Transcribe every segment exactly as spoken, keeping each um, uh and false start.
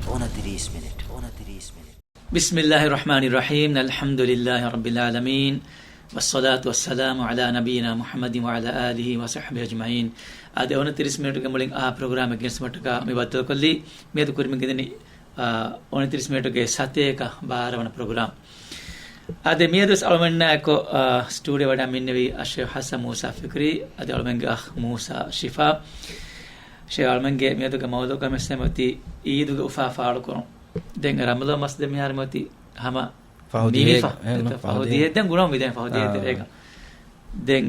އޮނަތިރީސް މިނިޓް. އޮނަތިރީސް މިނިޓް. بسم الله الرحمن الرحيم. الحمد لله رب العالمين. والصلاة والسلام على نبينا محمد وعلى آله وصحبه أجمعين. އާދެ، އޮނަތިރީސް މިނިޓުގެ މުޅިން އާ ޕްރޮގްރާމެއް ގެނެސްދިނުމަށްޓަކާ މި ބައްދަލުކޮށްލީ. މިއަދު ކުރިމަތިލަނީ، އާ، އޮނަތިރީސް މިނިޓުގެ ސަތޭކަ ބާރަ ވަނަ ޕްރޮގްރާމް. އާދެ، މިއަދު ވެސް އަޅުމެންނާއެކު، އާ، ސްޓޫޑިއޯ ވަޑައިގެންނެވީ އައްޝޭޚް ޙަސަން މޫސާ ފިކްރީ، އަދި އަޅުމެންގެ އަޚް މޫސާ ޝިފާ. ޝޭޚް، އަޅުމެންގެ މިއަދުގެ މައުޟޫޢަކަށް މެސެޖް އޮތީ އީދުގެ އުފާ ފާޅުކުރުން. ދެން ރަމަޟާން މަސް ދެން މިހާރު މިއޮތީ ހަމަ ފަހު ދިހައެއް، މިނިފަ. އެހެން، އެތަ، ފަހު ފަހު ދިހައެއް. ދިހައެއް ދެން ގުޅަމުން ވިދާން ފަހު ދިހައެއް އާ. ތެރޭގަ. ދެން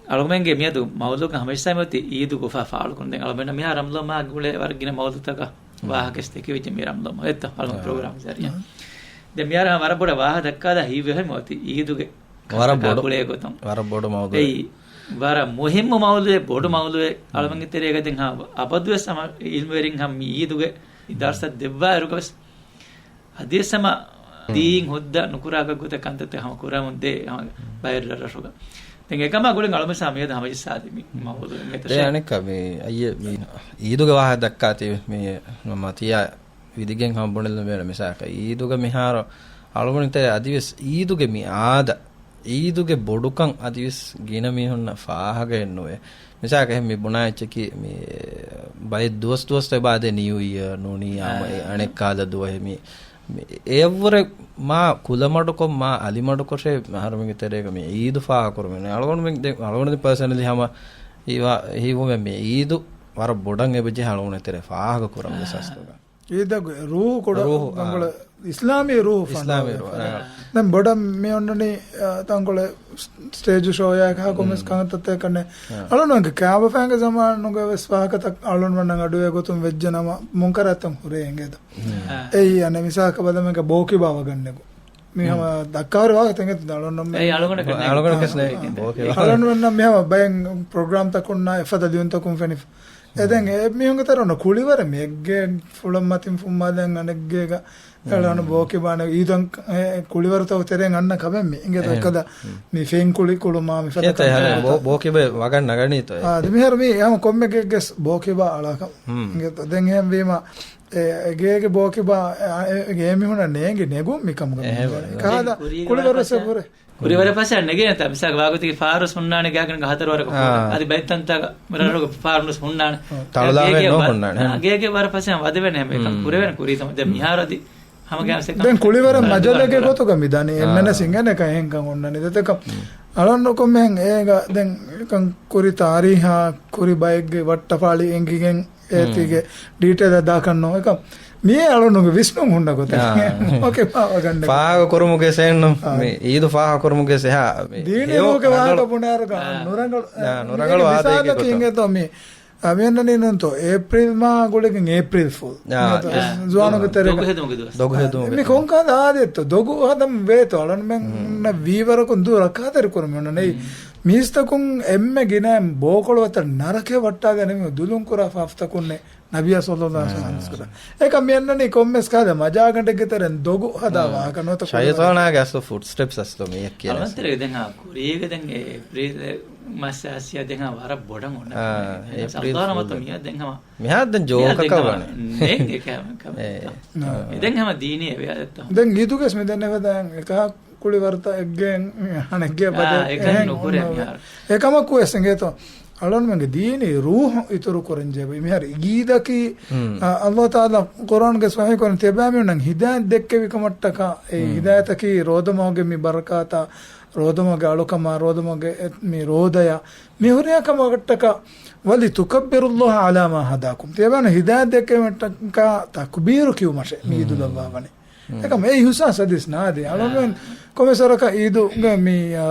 އަޅުގަނޑުމެންގެ މިއަދު މައުޟޫޢަކަށް ހަމަޖައްސާ މިއޮތީ އީދުގެ އުފާ ފާޅުކުރުން. ދެން އަޅުގަނޑު މިހާރު ރަމަޟާން މަހާ ގުޅޭ ވަރަށް ގިނަ މައުޟޫޢުތަކަށް މް. ވާހަކަ ވެސް ދެކެވިއްޖެ މި ރަމަޟާން މަހު. އެތަ އަޅުގަނޑު އާ. ޕްރޮގްރާމް ޒަރީއާ. މް. ދެން މިހާރު ހަމަ ވަރަށް ބޮޑަށް ވާހަކަ ދައްކާލާ ހިތްވަހެއް މިއޮތީ އީދުގެ ވަރަށް ކަށަކާ ބޮޑު. ގުޅޭ ގޮތުން. ވަރަށް ބޮޑު މައުޟޫޢެއް. އެއީ ވަރަށް މުހިއްމު މައުޟޫޢެއް، ބޮޑު މް. މައުޟޫޢެއް. އަޅުގަނޑުގެ ތެރޭގަ ދެން ހަމަ އަބަދުވެސް ހަމަ އިލްމުވެރިން ހަމަ މި އީދުގެ މި ދަރުސަށް ދެއްވާއިރުގަވެސް އަދިވެސް ހަމަ މް. ދީން ހުއްދަ ނުކުރާ ގޮތްގޮތަށް ކަންތައްތައް ހަމަ ކުރަމުން ދޭ ހަމަ މް. ބައެއް ރަށްރަށުގަ. ދެން އެކަމާ ގުޅިގެން އަޅުމެން ހަމަ މިއަދު ހަމަޖައްސާދީ މި މައުޟޫޢެއް ދެ އަނެއްކާ މި އައްޔެ މި އީދުގެ ވާހަކަ ދައްކާތީ މި މަތިޔާ ވިދިގެން ހަމަ ބުނެލަން ބޭނުން މިސާލަކަށް އީދުގަ މިހާރު އަޅުގަނޑު ތެރޭ އަދިވެސް އީދުގެ މި އާދަ، އީދުގެ ބޮޑުކަން އަދިވެސް ގިނަ މީހުންނަށް ފާހަގައެއް ނުވޭ. މިސާލަކަށް އެހެން މި ބުނާ އެއްޗަކީ މި ބައެއް ދުވަސް ދުވަސްތައް އެބަ އާދޭ ނިއު އިޔަރ ނޫނީ އާ. އަނެއްކާލަ ދުވަހެއް މި، މި އެއަށްވުރެ މާ ކުލަމަޑުކޮށް މާ އަލިމަޑުކޮށޭ އަހަރުމެންގެ ތެރޭގަ މި އީދު ފާހަގަކުރުމެއް ނޫން. އަޅުގަނޑުމެން ދެ-، އަޅުގަނޑު ދެ ޕާސަނަލީ ހަމަ ހީވާ-، ހީވުމެއް މި އީދު ވަރަށް ބޮޑަށް އެބަޖެހޭ އަޅުގަނޑު ތެރޭ ފާހަގަކުރަން ވެސް އަސްލުގަ. އީދަށް ރޫހު ކުޑަ ރޫހު، އާ. ތަންކޮޅެއް އިސްލާމީ ރޫހު އިސްލާމީ ފަނޑާ ރޫހު، ވެފަ. އާ. ދެން ބޮޑަށް މި އޮންނަނީ، އާ، ތަންކޮޅެއް ސްޓޭޖު ޝޯއާ ކަހަ ކޮމެސް މް. ކަންތައްތައް ކަންނެ. އާ. އަޅުންގެ ކާބަފައިންގެ ޒަމާނުގަ ވެސް ފާހަގަތައް އަޅުން ވަންނަން އަޑުއެ ގޮތުން ވެއްޖެ ނަމަ މުންކަރާތައް ހުރޭ އިނގޭތަ. އާ. އެއީ އަނެއް މިސާލަކަށް ބަލަމެންގެ ބޯކިބާ ވަގަންނެގު. މި މް. ހަމަ ދައްކާވަރު ވާހަކަ ތެނގެތު އަޅުން އެއީ އަޅުގަނޑަކަށް ނޭނގެ. އަޅުން ވެސް ނޭނގެ. ބޯކިބާ. އަޅުން ވަންނަ މި ހަމަ ބައެއް ޕްރޮގްރާމްތަކުންނާ އެފަދަ ލިޔުންތަކުން ފެނިފަ. އެ ދެން އެ މީހުންގެ ތެރެ އޮންނަ ކުޅިވަރެއް މި އެއްގޭ ފުޅަށް މަތިން ފުންމާލަން އަނެއްގޭގަ އެޅާނު ބޯކިބާނެ އީދަން އެ ކުޅިވަރުތައް ތެރެއިން އަންނަ ކަމެއް މި އިނގޭ ދައްކަދަ މި ފެންކުޅި ކުޅުމާ މި ފަދަ ކަންތައް. ބޯ-، ބޯކިބާ ވަގަށް ނަގަނީތޯ އެ؟ އާ، ދެ މިހާރު މި ހަމަ ކޮންމެ ގެއްގެސް ބޯކިބާ އަޅާކަށް އިނގޭތޯ. ދެން އެހެން ވީމަ އެ ގޭގެ ބޯކިބާ އެ، އެ، އެ މީހުނަށް ނޭނގި ނެގުން މި ކަމުގަ އެހެން މި ވަރަށް. ކާދަ ކުރީގެ ކުޅިވަރު ވަރަށް ސެ ފަސޭހަ. ބުރެ. ކުރިވަރަށް ފަސޭހަ ނެގޭނެތާ މިސާލަކަށް ވާގޮތަކީ ފާރުސް ހުންނާނެ ގާގަނޑުގަ ހަތަރު ވަރަކަށް އާ. އަދި ބައެއް ތަންތާގަ މި ރަށްރަށުގަ ފާރުންވެސް ހުންނާނެ. އާ. ތަޅުލާމެއް ގޭގެ ނޯ ވަ-، ހުންނާނެ. އާ، ގޭގެ ވަރަށް ފަސޭހަ ވަދެވޭނެ ހަމަ އެކަން ކުރެވޭނެ ކުރީތަ ދެން މިހާރު އަދި ހަމަ ގާސް އެކަން ދެން ކުޅިވަރަށް މަޖަލެއްގެ ގޮތުގަ މި ދަނީ އާ. އެންމެނަސް އިނގޭނެ ކަހެންކަން އޮންނަނީ ދެތަކަށް. އަޅަން ކޮންމެހެން އޭގަ ދެން އެކަން ކުރި ތާރީހާ ކުރި ބައެއްގެ ވައްޓަފާޅި އެނގިގެން އޭތީގެ ޑީޓެއިލް އަދާކަށްނު އެކަން މިއޭ އަޅުނުގެ ވިސްނުން ހުންނަ ގޮތެއް. އާ. އޯކޭ، ފާހަގަ ކުރުމުގެ ސޭންނު އާ. މި އީދު ފާހަގަ ކުރުމުގެ ސެހާ މި ދީނީ ހެޔޮ ރޫހުގެ ވާހަކަ ރަނގަޅު ބުނާއިރުގަ އާ. ނުރަނގަޅު ނުރަނގަޅު އާދައިގެ މިސާލަކީ ގޮތުން. އިނގޭތޯ މި އާ، މިއަންނަނީ ނޫންތޯ އޭޕްރީލް މާ ގުޅިގެން އޭޕްރީލް ފޫލް. އާ، އާ. ޒުވާނުގެ ދޮގު-، ތެރޭގަ. ދޮގު ހެދުމުގެ ދުވަސް. ދޮގު ހެދުމުގެ މި ދުވަސް. ކޮންކަހަލަ އާދައެއްތޯ؟ ދޮގު ހަދަން ވޭތޯ އަޅަންމެންނަށް ވީވަރަކުން ދުވަހު ރައްކާތެރި ކުރަމެއް ނޫން. މީސްތަކުން އެންމެ ގިނައިން ބޯކޮޅު އަތަށް ނަރަކަޔަށް ވައްޓާދޭނެ މީހުން ދުލުން ކުރާ ފާފަތަކުންނޭ ނަބިއްޔާ ޞައްލައްލާހު ޢަލައިހި ވަސައްލަމަ އާ. ޙަދީޘް ކުރާ. އެކަމް މިއަންނަނީ ކޮންމެސް ކަހަލަ މަޖާގަނޑެއްގެ ތެރެއިން ދޮގު ހަދާ އާ. ވާހަކަ ނުވަތަ ކުރި ޝައިޠާނާގެ އަސްލު ފުޓްސްޓެޕްސް އަސްލު މި އެއްކިޔަނީ. އަޅުގަނޑު ތެރޭގަ ދެން ހާ ކުރީގަ ދެން އޭޕްރީލް މަސް އައިސް ދެން ހާ ވަރަށް ބޮޑަށް އޮންނަ އާ، ކަމެއް. އޭޕްރީލް އައިސް ފުލް. އައްލާހު ރަޙްމަތު އާ. މިއަށް ދެން ހަމަ މިހާ ދެން މިހާ ދެން ޖޯކަކަށް ހަމަ ވަނީ. ނޭނގެ ކަމެއް ކަމެއް އޭ. ތަ. އާ. ދެން ހަމަ ދީނީ އެވެ އަދައްތަ. ދެން އީދުގެސް މި ދެން އެފަދައިން އެކަހަ ކުޅިވަރުތައް އެއްގެ އަނެއްގެ އާ، ބަދެ އެކަން އެހެން ނުކުރޭ އޮންނަ މިހާރު. އެކަމަކު ވެސް އިނގޭތޯ. އަޅަންމެންގެ ދީނީ ރޫޙު އިތުރު ކުރަން ޖެހޭ. މިހާރު އީދަކީ، މް. އަ، އައްލާހު ތަޢާލާ ޤުރްއާނުގައި ވަޙީ ކުރަން ތިޔަބައިމީހުންނަށް ހިދާޔަތް ދެއްކެވި ކަމަށްޓަކާ، އެ މް. ހިދާޔަތަކީ ރޯދަމަހުގެ މި ބަރަކާތާ، ރޯދަމަހުގެ އަޅުކަމާ، ރޯދަމަހުގެ އެ، މި ރޯދަޔާ، މި ހުރިހާ ކަމަށްޓަކާ، وَلِتُكَبِّرُوا اللَّهَ عَلَىٰ مَا هَدَاكُمْ. ތިޔަބައިމީހުން ހިދާޔަތް ދެއްކެވި ކަމަށްޓަކާ ތަކްބީރު ކިޔުމަށޭ މި އީދު މް. ލައްވާ ވަނީ. މް. އެކަމް އެ އިޙްސާސް އަދިސް ނާދޭ. އަޅުގަނޑު ކޮންމެސް ވަރަކަށް އީދުގެ މި، އާ،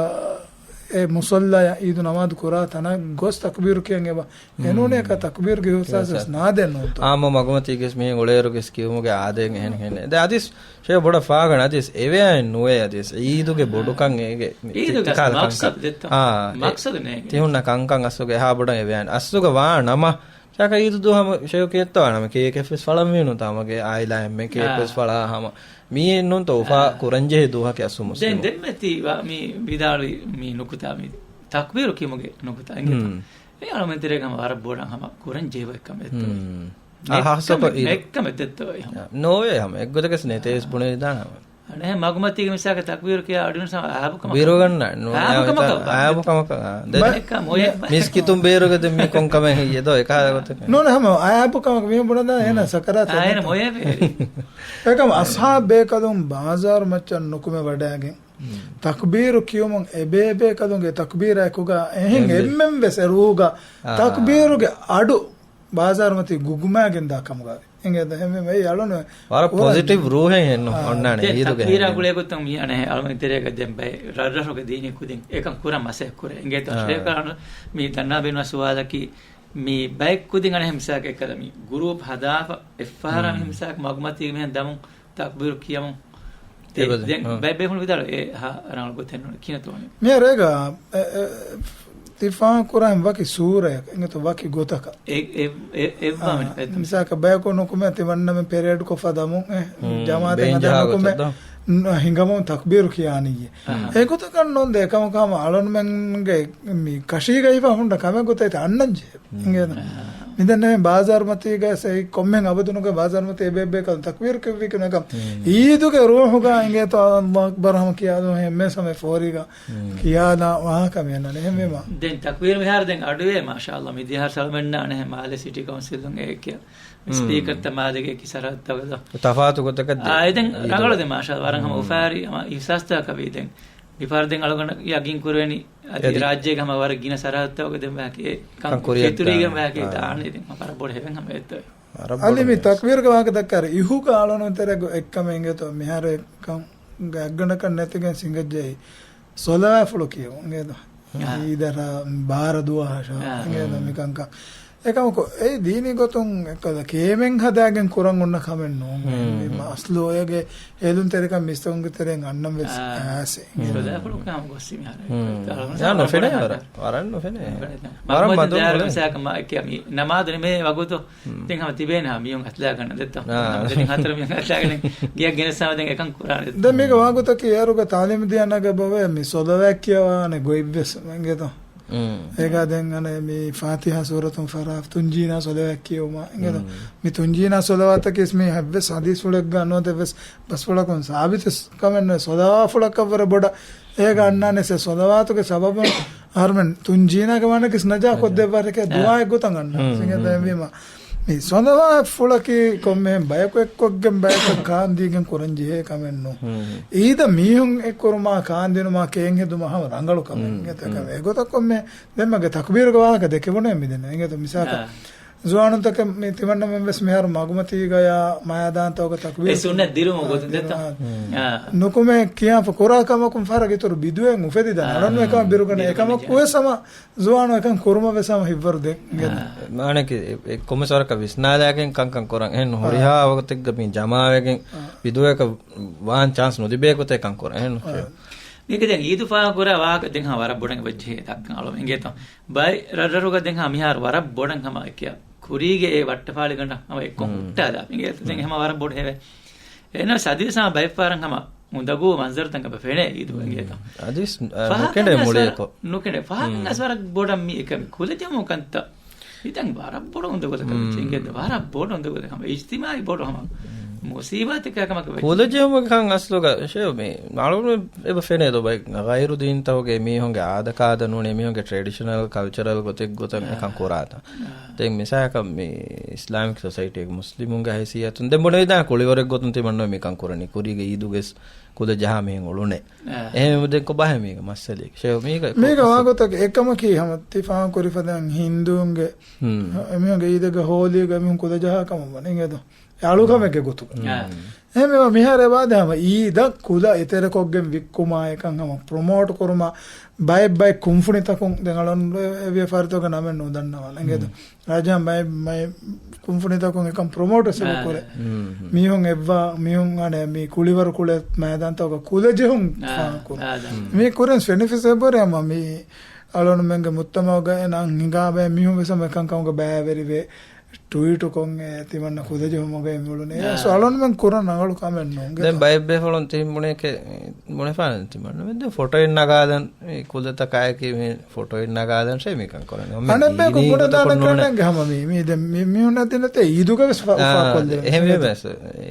އެ މުޞައްލާޔަށް އީދު ނަމާދު ކުރާ ތަނަށް ގޮސް ތަކްބީރު ކިޔަން އެބަ. އެނޫނޭކަ ތަކްބީރުގެ އިޙްސާސް ވެސް ނާދޭން ނޫންތޯ؟ އާއްމު މަގުމަތީގެސް މިހެން އުޅޭއިރުގެސް ކިޔުމުގެ އާދައެއް އެހެން ހެނެއް. ދެ އަދިސް ޝޭ ބޮޑަށް ފާގަނ އަދިސް އެވެއައިން ނުވޭ އަދިސް އީދުގެ ބޮޑުކަން އޭގެ މި އީދުގެ ތިކާލަ މަޤްޞަދު ކަންކަން. ދެއްތޯ؟ އާ، އެ މަޤްޞަދު ނޭނގެ. ތިހުންނަ ކަންކަން އަސްލުގެ އެހާ ބޮޑަށް އެވެއައިން. އަސްލުގަ ވާ ނަމަ، ޝާކަ އީދު ދުވަހު ހަމަ ޝޭކު އެއްތޯ ނަމަ ކޭކެއް ވެސް ފަޅަން ވީނު ތާމަގެ އާއިލާ އެންމެ ކޭކް އާ. ވެސް ފަޅާ ހަމަ. މީ ނޫންތޯ އުފާ އާ. ކުރަންޖެހޭ ދުވަހަކީ އަސްލު ދެން، މުސްލިމު. ދެންމެ ތީ ވާ މި ވިދާޅުވި މި ނުކުތާ މި ތަކްބީރު ކިޔުމުގެ ނުކުތާ އިނގޭތޯ. ހުން. މި އަޅުމެން ތެރޭގަ ހަމަ ވަރަށް ބޮޑަށް ހަމަ ކުރަން ޖެހިފަ އެއްކަމެއް އެއްތޯ. ހުން. އާ، ހާއްސަކޮށް އެއްކަމެއް، އެއްކަމެއް ދެއްތޯ އެ ހަމަ. ނޯވޭ ހަމަ. އެއްގޮތަކަސް ނެތޭސް ބުނެވިދާނެ ހަމަ. އަނެއް މަގުމަތީގެ މިސާކަށް ތަކްބީރު ކިޔާ އަޑުން ސަމަ އާބު ކަމަކަށް. ބިރުގަންނަ ނޫން އާބު އެއާ ކަމަކަށް. އާ، ދެ-، އާބު ކަމަކަށް. އާ. މިސްކިތުން ބޭރުގަ ދެ މީ ކޮން ކަމެއް ހެއްޔޭ ދޯ އެކާ ގޮތަކަށް. ނޫން ހަމަ އާބު ކަމަކަށް މީ ބުނަދާ އޭނަ ހުން. ސަކަރާތެއް އާ، އޭނަ ނެތް. މޮޔަވޭ. އެކަމް އަސްހާބް ބޭކަލުން ބާޒާރު މައްޗަށް ނުކުމެ ވަޑައިގެން ހުން. ތަކްބީރު ކިޔުމުން އެބޭބޭކަލުންގެ ތަކްބީރާ އެކުގަ އެހެން އެންމެ. އެންމެން ވެސް އެރުވުގަ އާ. ތަކްބީރުގެ އަޑު ބާޒާރުމަތީ ގުގުމާގެން ދާ ކަމުގަ އިނގޭ ދެ ހެންވީމަ އެއީ އަޅުން ވަރަށް ކުރަން ޕޮޒިޓިވް ރޫހެއް ހެންނު އާ. އޮންނާނެ ދެން އީދުގެ ތަކްބީރާ ހެން. ގުޅޭ ގޮތުން މި އަނެއް އަޅުމެން ތެރޭގަ ދެން ބައެއް ރަށްރަށުގެ ދީނީ ކުދިން އެކަން ކުރަން މަސައްކަތް ކުރޭ. އިނގޭތޯ އާ. ޝޭޚް އަޅުން މި ދަންނާ ބޭނުން ސުވާލަކީ މި ބައެއް ކުދިން އަނެއް މިސާލަކަށް އެއްކަލަ މި ގުރޫޕް ހަދާފަ އެއްފަހަރާ މި ހުން. މިސާލަކަށް މަގުމަތީގެ މިހެން ދަމުން ތަކްބީރު ކިޔަމުން. އެ، އެބަދެ. ދެން އާ. ބައެއް ބޭފުޅުން ވިދާޅުވި އެ ހާ ރަނގަޅު ގޮތެއް ނޫން ކިނަތޯނެ. މިހާރޭގަ، އެ، އެ، ތި ފާހަގަ ކުރާ ވަކި ސޫރައެއް، އެނގޭތޯ ވަކި ގޮތަކަށް. އެ، އެ، އެ، އެއްވާ އާ، މިން އެތަން. މިސާލަކަށް ބަޔަކު ނުކުމެ ތިމަންނަމެން ޕެރޭޑް ކޮށްފަ ދަމުން، އެ، ހުން، ޖަމާއަތެއް ބޭން ހަދާ ޖަހާ ނުކުމެ، ގޮތަށް ދޯ؟ ނު-، ހިނގަމުން ތަކްބީރު ކިޔާނީ. އަހަ. އެ ގޮތަކަށް ނޯންދޭ އެކަމަކު ހަމަ އަޅުންމެންގެ މި ކަށީގައިފަ ހުންނަ ކަމެއް ގޮތަށް އަންނަން ޖެހޭ. އިނގޭ ދޯ؟ މިދެންނެވި ބާޒާރުމަތީގަ ސެ ކޮންމެހެން އަބަދުނުގެ ބާޒާރުމަތީ އެބޭބޭކަލުން ތަކްބީރު ކެއްވީ ކިޔުނަކަށް އީދުގެ ރޫހުގަ އިނގޭތޯ އައްލާހު އަކްބަރު ހަމަ ކިޔާލުން ހެންމެ ސަމެ ފޯރީގަ ކިޔާލާ ވާހަކަ މިއަންނަނީ ހެންވީމަ. ދެން ތަކްބީރު މިހާރު ދެން އަޑުވޭ މާޝާއައްލާ މިދިޔަ ހާރު ސަލަމެންނާ އަނެހެ މާލެ ސިޓީ ކައުންސިލުން އޭ ކިޔާ ސްޕީކަރ ތަ މާލޭގެ ކި ސަރަހައްދަށް ތަފާތު ގޮތަކަށް ދޭ. އާ، އެދެން ރަނގަޅު ދެ މާޝާ ވަރަށް ހަމަ އުފާރި ހަމަ އިހްސާސްތަކަކަށް ވީ ދެން. މިފަހަރު ދެން އަޅުގަނޑަށް ޔަގީން ކުރެވެނީ އަދި އެދި. ރާއްޖޭގެ ހަމަ ވަރަށް ގިނަ ސަރަހައްދުތަކުގަ ދެން ވާކި އެ ކަން ކަން ކުރިޔަށް ފެތުރީގެން ދާނެ. ވާކި އާ. ދާނެ ދެން ވަރަށް ބޮޑު ހެވެން ހަމަ އެއްތޯ. ވަރަށް އަލި ބޮޑު މި ހެވެން. ތަކްބީރުގެ ވާހަކަ ދައްކާރ އިހުގަ އަޅުނު ތެރެގު އެއްކަމެއް އިނގޭތޯ މިހާރު އެއްކަން ގައްގަނޑަކަށް ނެތިގެން ސިނގައްޖެއީ ސޮލަވާތްފުޅު ކިޔުން އިނގޭތޯ. އާ. އީދަށާ ބާރަ ދުވަހަށާ އާ. އިނގޭތޯ މިކަންކަން. އެކަމަކު އެ ދީނީ ގޮތުން އެކަލަ ކޭމެން ހަދާގެން ކުރަން އޮންނަ ކަމެއް ނޫން. ހުން، ހުން. މަ-، އަސްލު އޮޔަގެ ހެލުންތެރިކަން މިސްތަކުންގެ ތެރެއިން އަންނަން ވެސް އާ، އާސެ. ސޮލާފުޅު ކާމު ގޮއްސި މިހާރު. ހުން. އަޅުގަނޑު ޔާ، ނުފެނޭ ވަރަށް. ވަރަށް ނުފެނޭ. ވަރަށް މަދު މަދު މުޅެ. މިސާކަށް މަ-، ކިޔަ މި ނަމާދު ނިމޭ ވަގުތު ހުން. ދެން ހަމަ ތިބޭނެ ހަމަ މީހުން އަތުލާގަންނަ ދެއްތޯ؟ އާ. ދެން ހަތަރު މީހުން އަތުލާގެން ގެއަށް ގެނެސް ހަމަ ދެން އެކަން ކުރާނެ. ދެން މީގަ ވާގޮތަކީ އޭރުގަ ތާލީމު ދިޔަ ނަގަ ބޮވޭ މި ސޮލަވާތް ކިޔަވާނެ ގޮތްވެސް އިނގޭތޯ؟ އޭގާ ދެން އަނެ މި ފާތިހާ ސޫރަތުން ފަރާ ތުންޖީނާ ސޮލަވާތް ކިޔުމާ އިނގޭތޯ؟ މި ތުންޖީނާ ސޮލަވާތަކީސް މި ހެއްވެސް ހަދީސްފުޅެއްގަ ނުވަތަ އެއްވެސް ބަސްފުޅަކުން ސާބިތު ކަމެއް ނުވެ ސޮލަވާފުޅަކަށްވުރެ ބޮޑަށް އޭގަ އަންނާނެ ސެ ސޮލަވާތުގެ ސަބަބުން އަހަރުމެން ތުންޖީނާގެ ވާނެކިސް ނަޖާ ކޮށްދެއްވާރެކޭ ދުޢާއެއް ގޮތަށް އަންނާނެ. އިނގޭތޯ އެހެންވީމަ މި ސޮލަވާތްފުޅަކީ ކޮންމެހެން ބަޔަކު އެއްކޮށްގެން ބަޔަކަށް ކާންދީގެން ކުރަން ޖެހޭ ކަމެއް ނޫން. އީދަށް މީހުން އެއްކުރުމާ ކާންދިނުމާ ކޭން ހެދުމާ ހަމަ ރަނގަޅު ކަމެއް. އިނގޭތޯ އެކަމެއް އެގޮތަށް ކޮންމެ ދެންމެގެ ތަކުބީރުގެ ވާހަކަ ދެކެވުނޭ މިދެން. އިނގޭތޯ މިސާކަށް ޒުވާނުންތަކެއް މި ތިމަންނަމެން ވެސް މިހާރު މަގުމަތީގަޔާ މައިދާންތަކުގަ ތަކުބީރު އެ ސުންނަތް ދިރުމު ގޮތުން ދެއްތޯ؟ ނުކުމެ ކިޔާފަ ކުރާ ކަމަކުން ފަހަރަށް އިތުރު ބިދުވެއް އުފެދިދާނެ. އަޅަން އެކަމަ ބިރުގަނެ އެކަމަކު ވެސް ހަމަ ޒުވާނު އެކަން ކުރުމަށް ވެސް ހަމަ ހިއްވަރު ދެން އިނގޭތޯ. މާނަކީ އެ، އެ ކޮންމެސް ވަރަކަށް ވިސްނާލާގެން ކަންކަން ކުރަން. އެހެން ހުރިހާ ވަގުތެއްގަ މި ޖަމާވެގެން ބިދުވެކަށް ވާން ޗާންސް ނުލިބޭ ގޮތެއް ކަން ކުރަން. އެހެން މީގެ ދެން އީދު ފާހަގަ ކުރާ ވާހަކަ ދެން ހަމަ ވަރަށް ބޮޑަށް ވެއްޖެހޭ ދައްކަން އަޅު އިނގޭތޯ. ބައެއް ރަށްރަށުގަ ދެން ހަމަ މިހާރު ވަރަށް ބޮޑަށް ހަމަ އެކިޔަ ކުރީގެ އެ ވައްޓަފާޅިގަނޑަށް ހަމަ އެއްކޮށް ހުއްޓާލާ އިނގޭތޯ. ދެން ހަމަ ވަރަށް ބޮޑު ހެވެ. އެނަ ސަދިވެސް ހަމަ ބައެއްފަހަރަށް ހަމަ އުނދަގޫ މަންޒަރުތައް އެބަ ފެނޭ އީދު އިނގޭތޯ. އަދިސް، އަ، ފަހަކަށް ނުކެނޑޭ ވެސް މުޅިއަކު. ނުކެނޑޭ. ފަހަކަށް ވެސް ވަރަށް ބޮޑަށް މި އެކަން ކުލަޖެހުމުގެ ކަންތައް. ހިތަށް ވަރަށް ބޮޑު އުނދަގޫތަކެއް އިނގޭތޯ. ވަރަށް ބޮޑު އުނދަގޫތަކެއް ހަމަ އިޖްތިމާޢީ ބޮޑު ހަމަ މުސީބާތެއް ކަމަކަށް ވެއްޖެ. ކުލަޖެހުމުގެ ކަން އަސްލުގަ ޝޭ މި މައުޅުން އެބަ ފެނޭ ދޯ ބައި ޣައިރު ދީންތަކުގެ މީހުންގެ އާދަކާދަ ނޫނީ މީހުންގެ ޓްރެޑިޝަނަލް ކަލްޗަރަލް ގޮތެއް ގޮތަށް އެކަން ކުރާތަ. ދެން މިސާލަކަށް މި އިސްލާމިކް ސޮސައިޓީގެ މުސްލިމުންގެ ހައިސިއްޔަތުން ދެން ބުނެވިދާނެ ކުޅިވަރެއް ގޮތުން ތިމަންނަ މިކަން ކުރަނީ ކުރީގެ އީދުގެސް ކުލަ ޖަހާ މީހުން އުޅުނެ. އެހެން ދެން ކޮބާހޭ މީގެ މައްސަލައެއް؟ ޝޭ މީގަ މީގަ ވާގޮތަކަށް އެކަމަކީ ހަމަ ތި ފާހަގަކުރި ފަދައިން ހިންދޫންގެ އެމީހުންގެ އީދެއްގަ ހޯލީގަ އެމީހުން ކުލަ ޖަހާ ކަމަށް ވަނީ އިނގޭތޯ. އެ އަޅުކަމެއްގެ ގޮތުގަ. އެހެންވީމަ މިހާރު އެބާދެ ހަމަ އީދަށް ކުލަ އެތެރެކޮށްގެން ވިއްކުމާ އެކަން ހަމަ ޕްރޮމޯޓް ކުރުމާ ބައެއް ބައެއް ކުންފުނިތަކުން ދެން އަޅުން އެ ވިޔަފާރިތަކުގެ ނަމެއް ނުދަންނަވާނެ އިނގޭތޯ. ރާއްޖެ ހަމަ ބައެއް ބައެއް ކުންފުނިތަކުން އެކަން ޕްރޮމޯޓް ވެސް އެބަ ކުރޭ. މީހުން އެއްވާ މީހުން އަނެ މި ކުޅިވަރު ކުޅޭ މައިދާންތަކުގަ ކުލަ ޖެހުން ފާހަގަކުރުން. މީ ކުރިން ފެނިފިސް އެބަރެ ހަމަ މި އަޅުންމެންގެ މުޖްތަމަޢުގަ އެނާ ހިނގާ ބައެއް މީހުން ވެސް ހަމަ އެކަންކަމުގަ ބައިވެރިވޭ. ޓުވީޓު ކޮށް އެ ތިމަންނަ ކުލަޖެހުމުގައި މިއުޅުނީ. އާ. ސޯ އަޅުންމެން ކުރަން ރަނގަޅު ކަމެއް ނޫން. ދެން ބައެއް ބޭފުޅުން ތިހިން ބުނޭކެ، ބުނެފާނެ ތިމަންނަ. ދެން ފޮޓޯއެއް ނަގާލަން، އެ ކުލަތަކާއެކީ މި ފޮޓޯއެއް ނަގާލަން ޝޭ މިކަން ކުރަނީ. އަނެއްބަޔަކު ބުނެދާނެ ކަންނޭނގެ ހަމަ މީ، މީ ދެން މި، މިހުންނަށް ދިނަތޭ އީދުގަ ވެސް ފަ، އާ، ފާ ކޮށްލެވޭ. އެހެން ވީމަ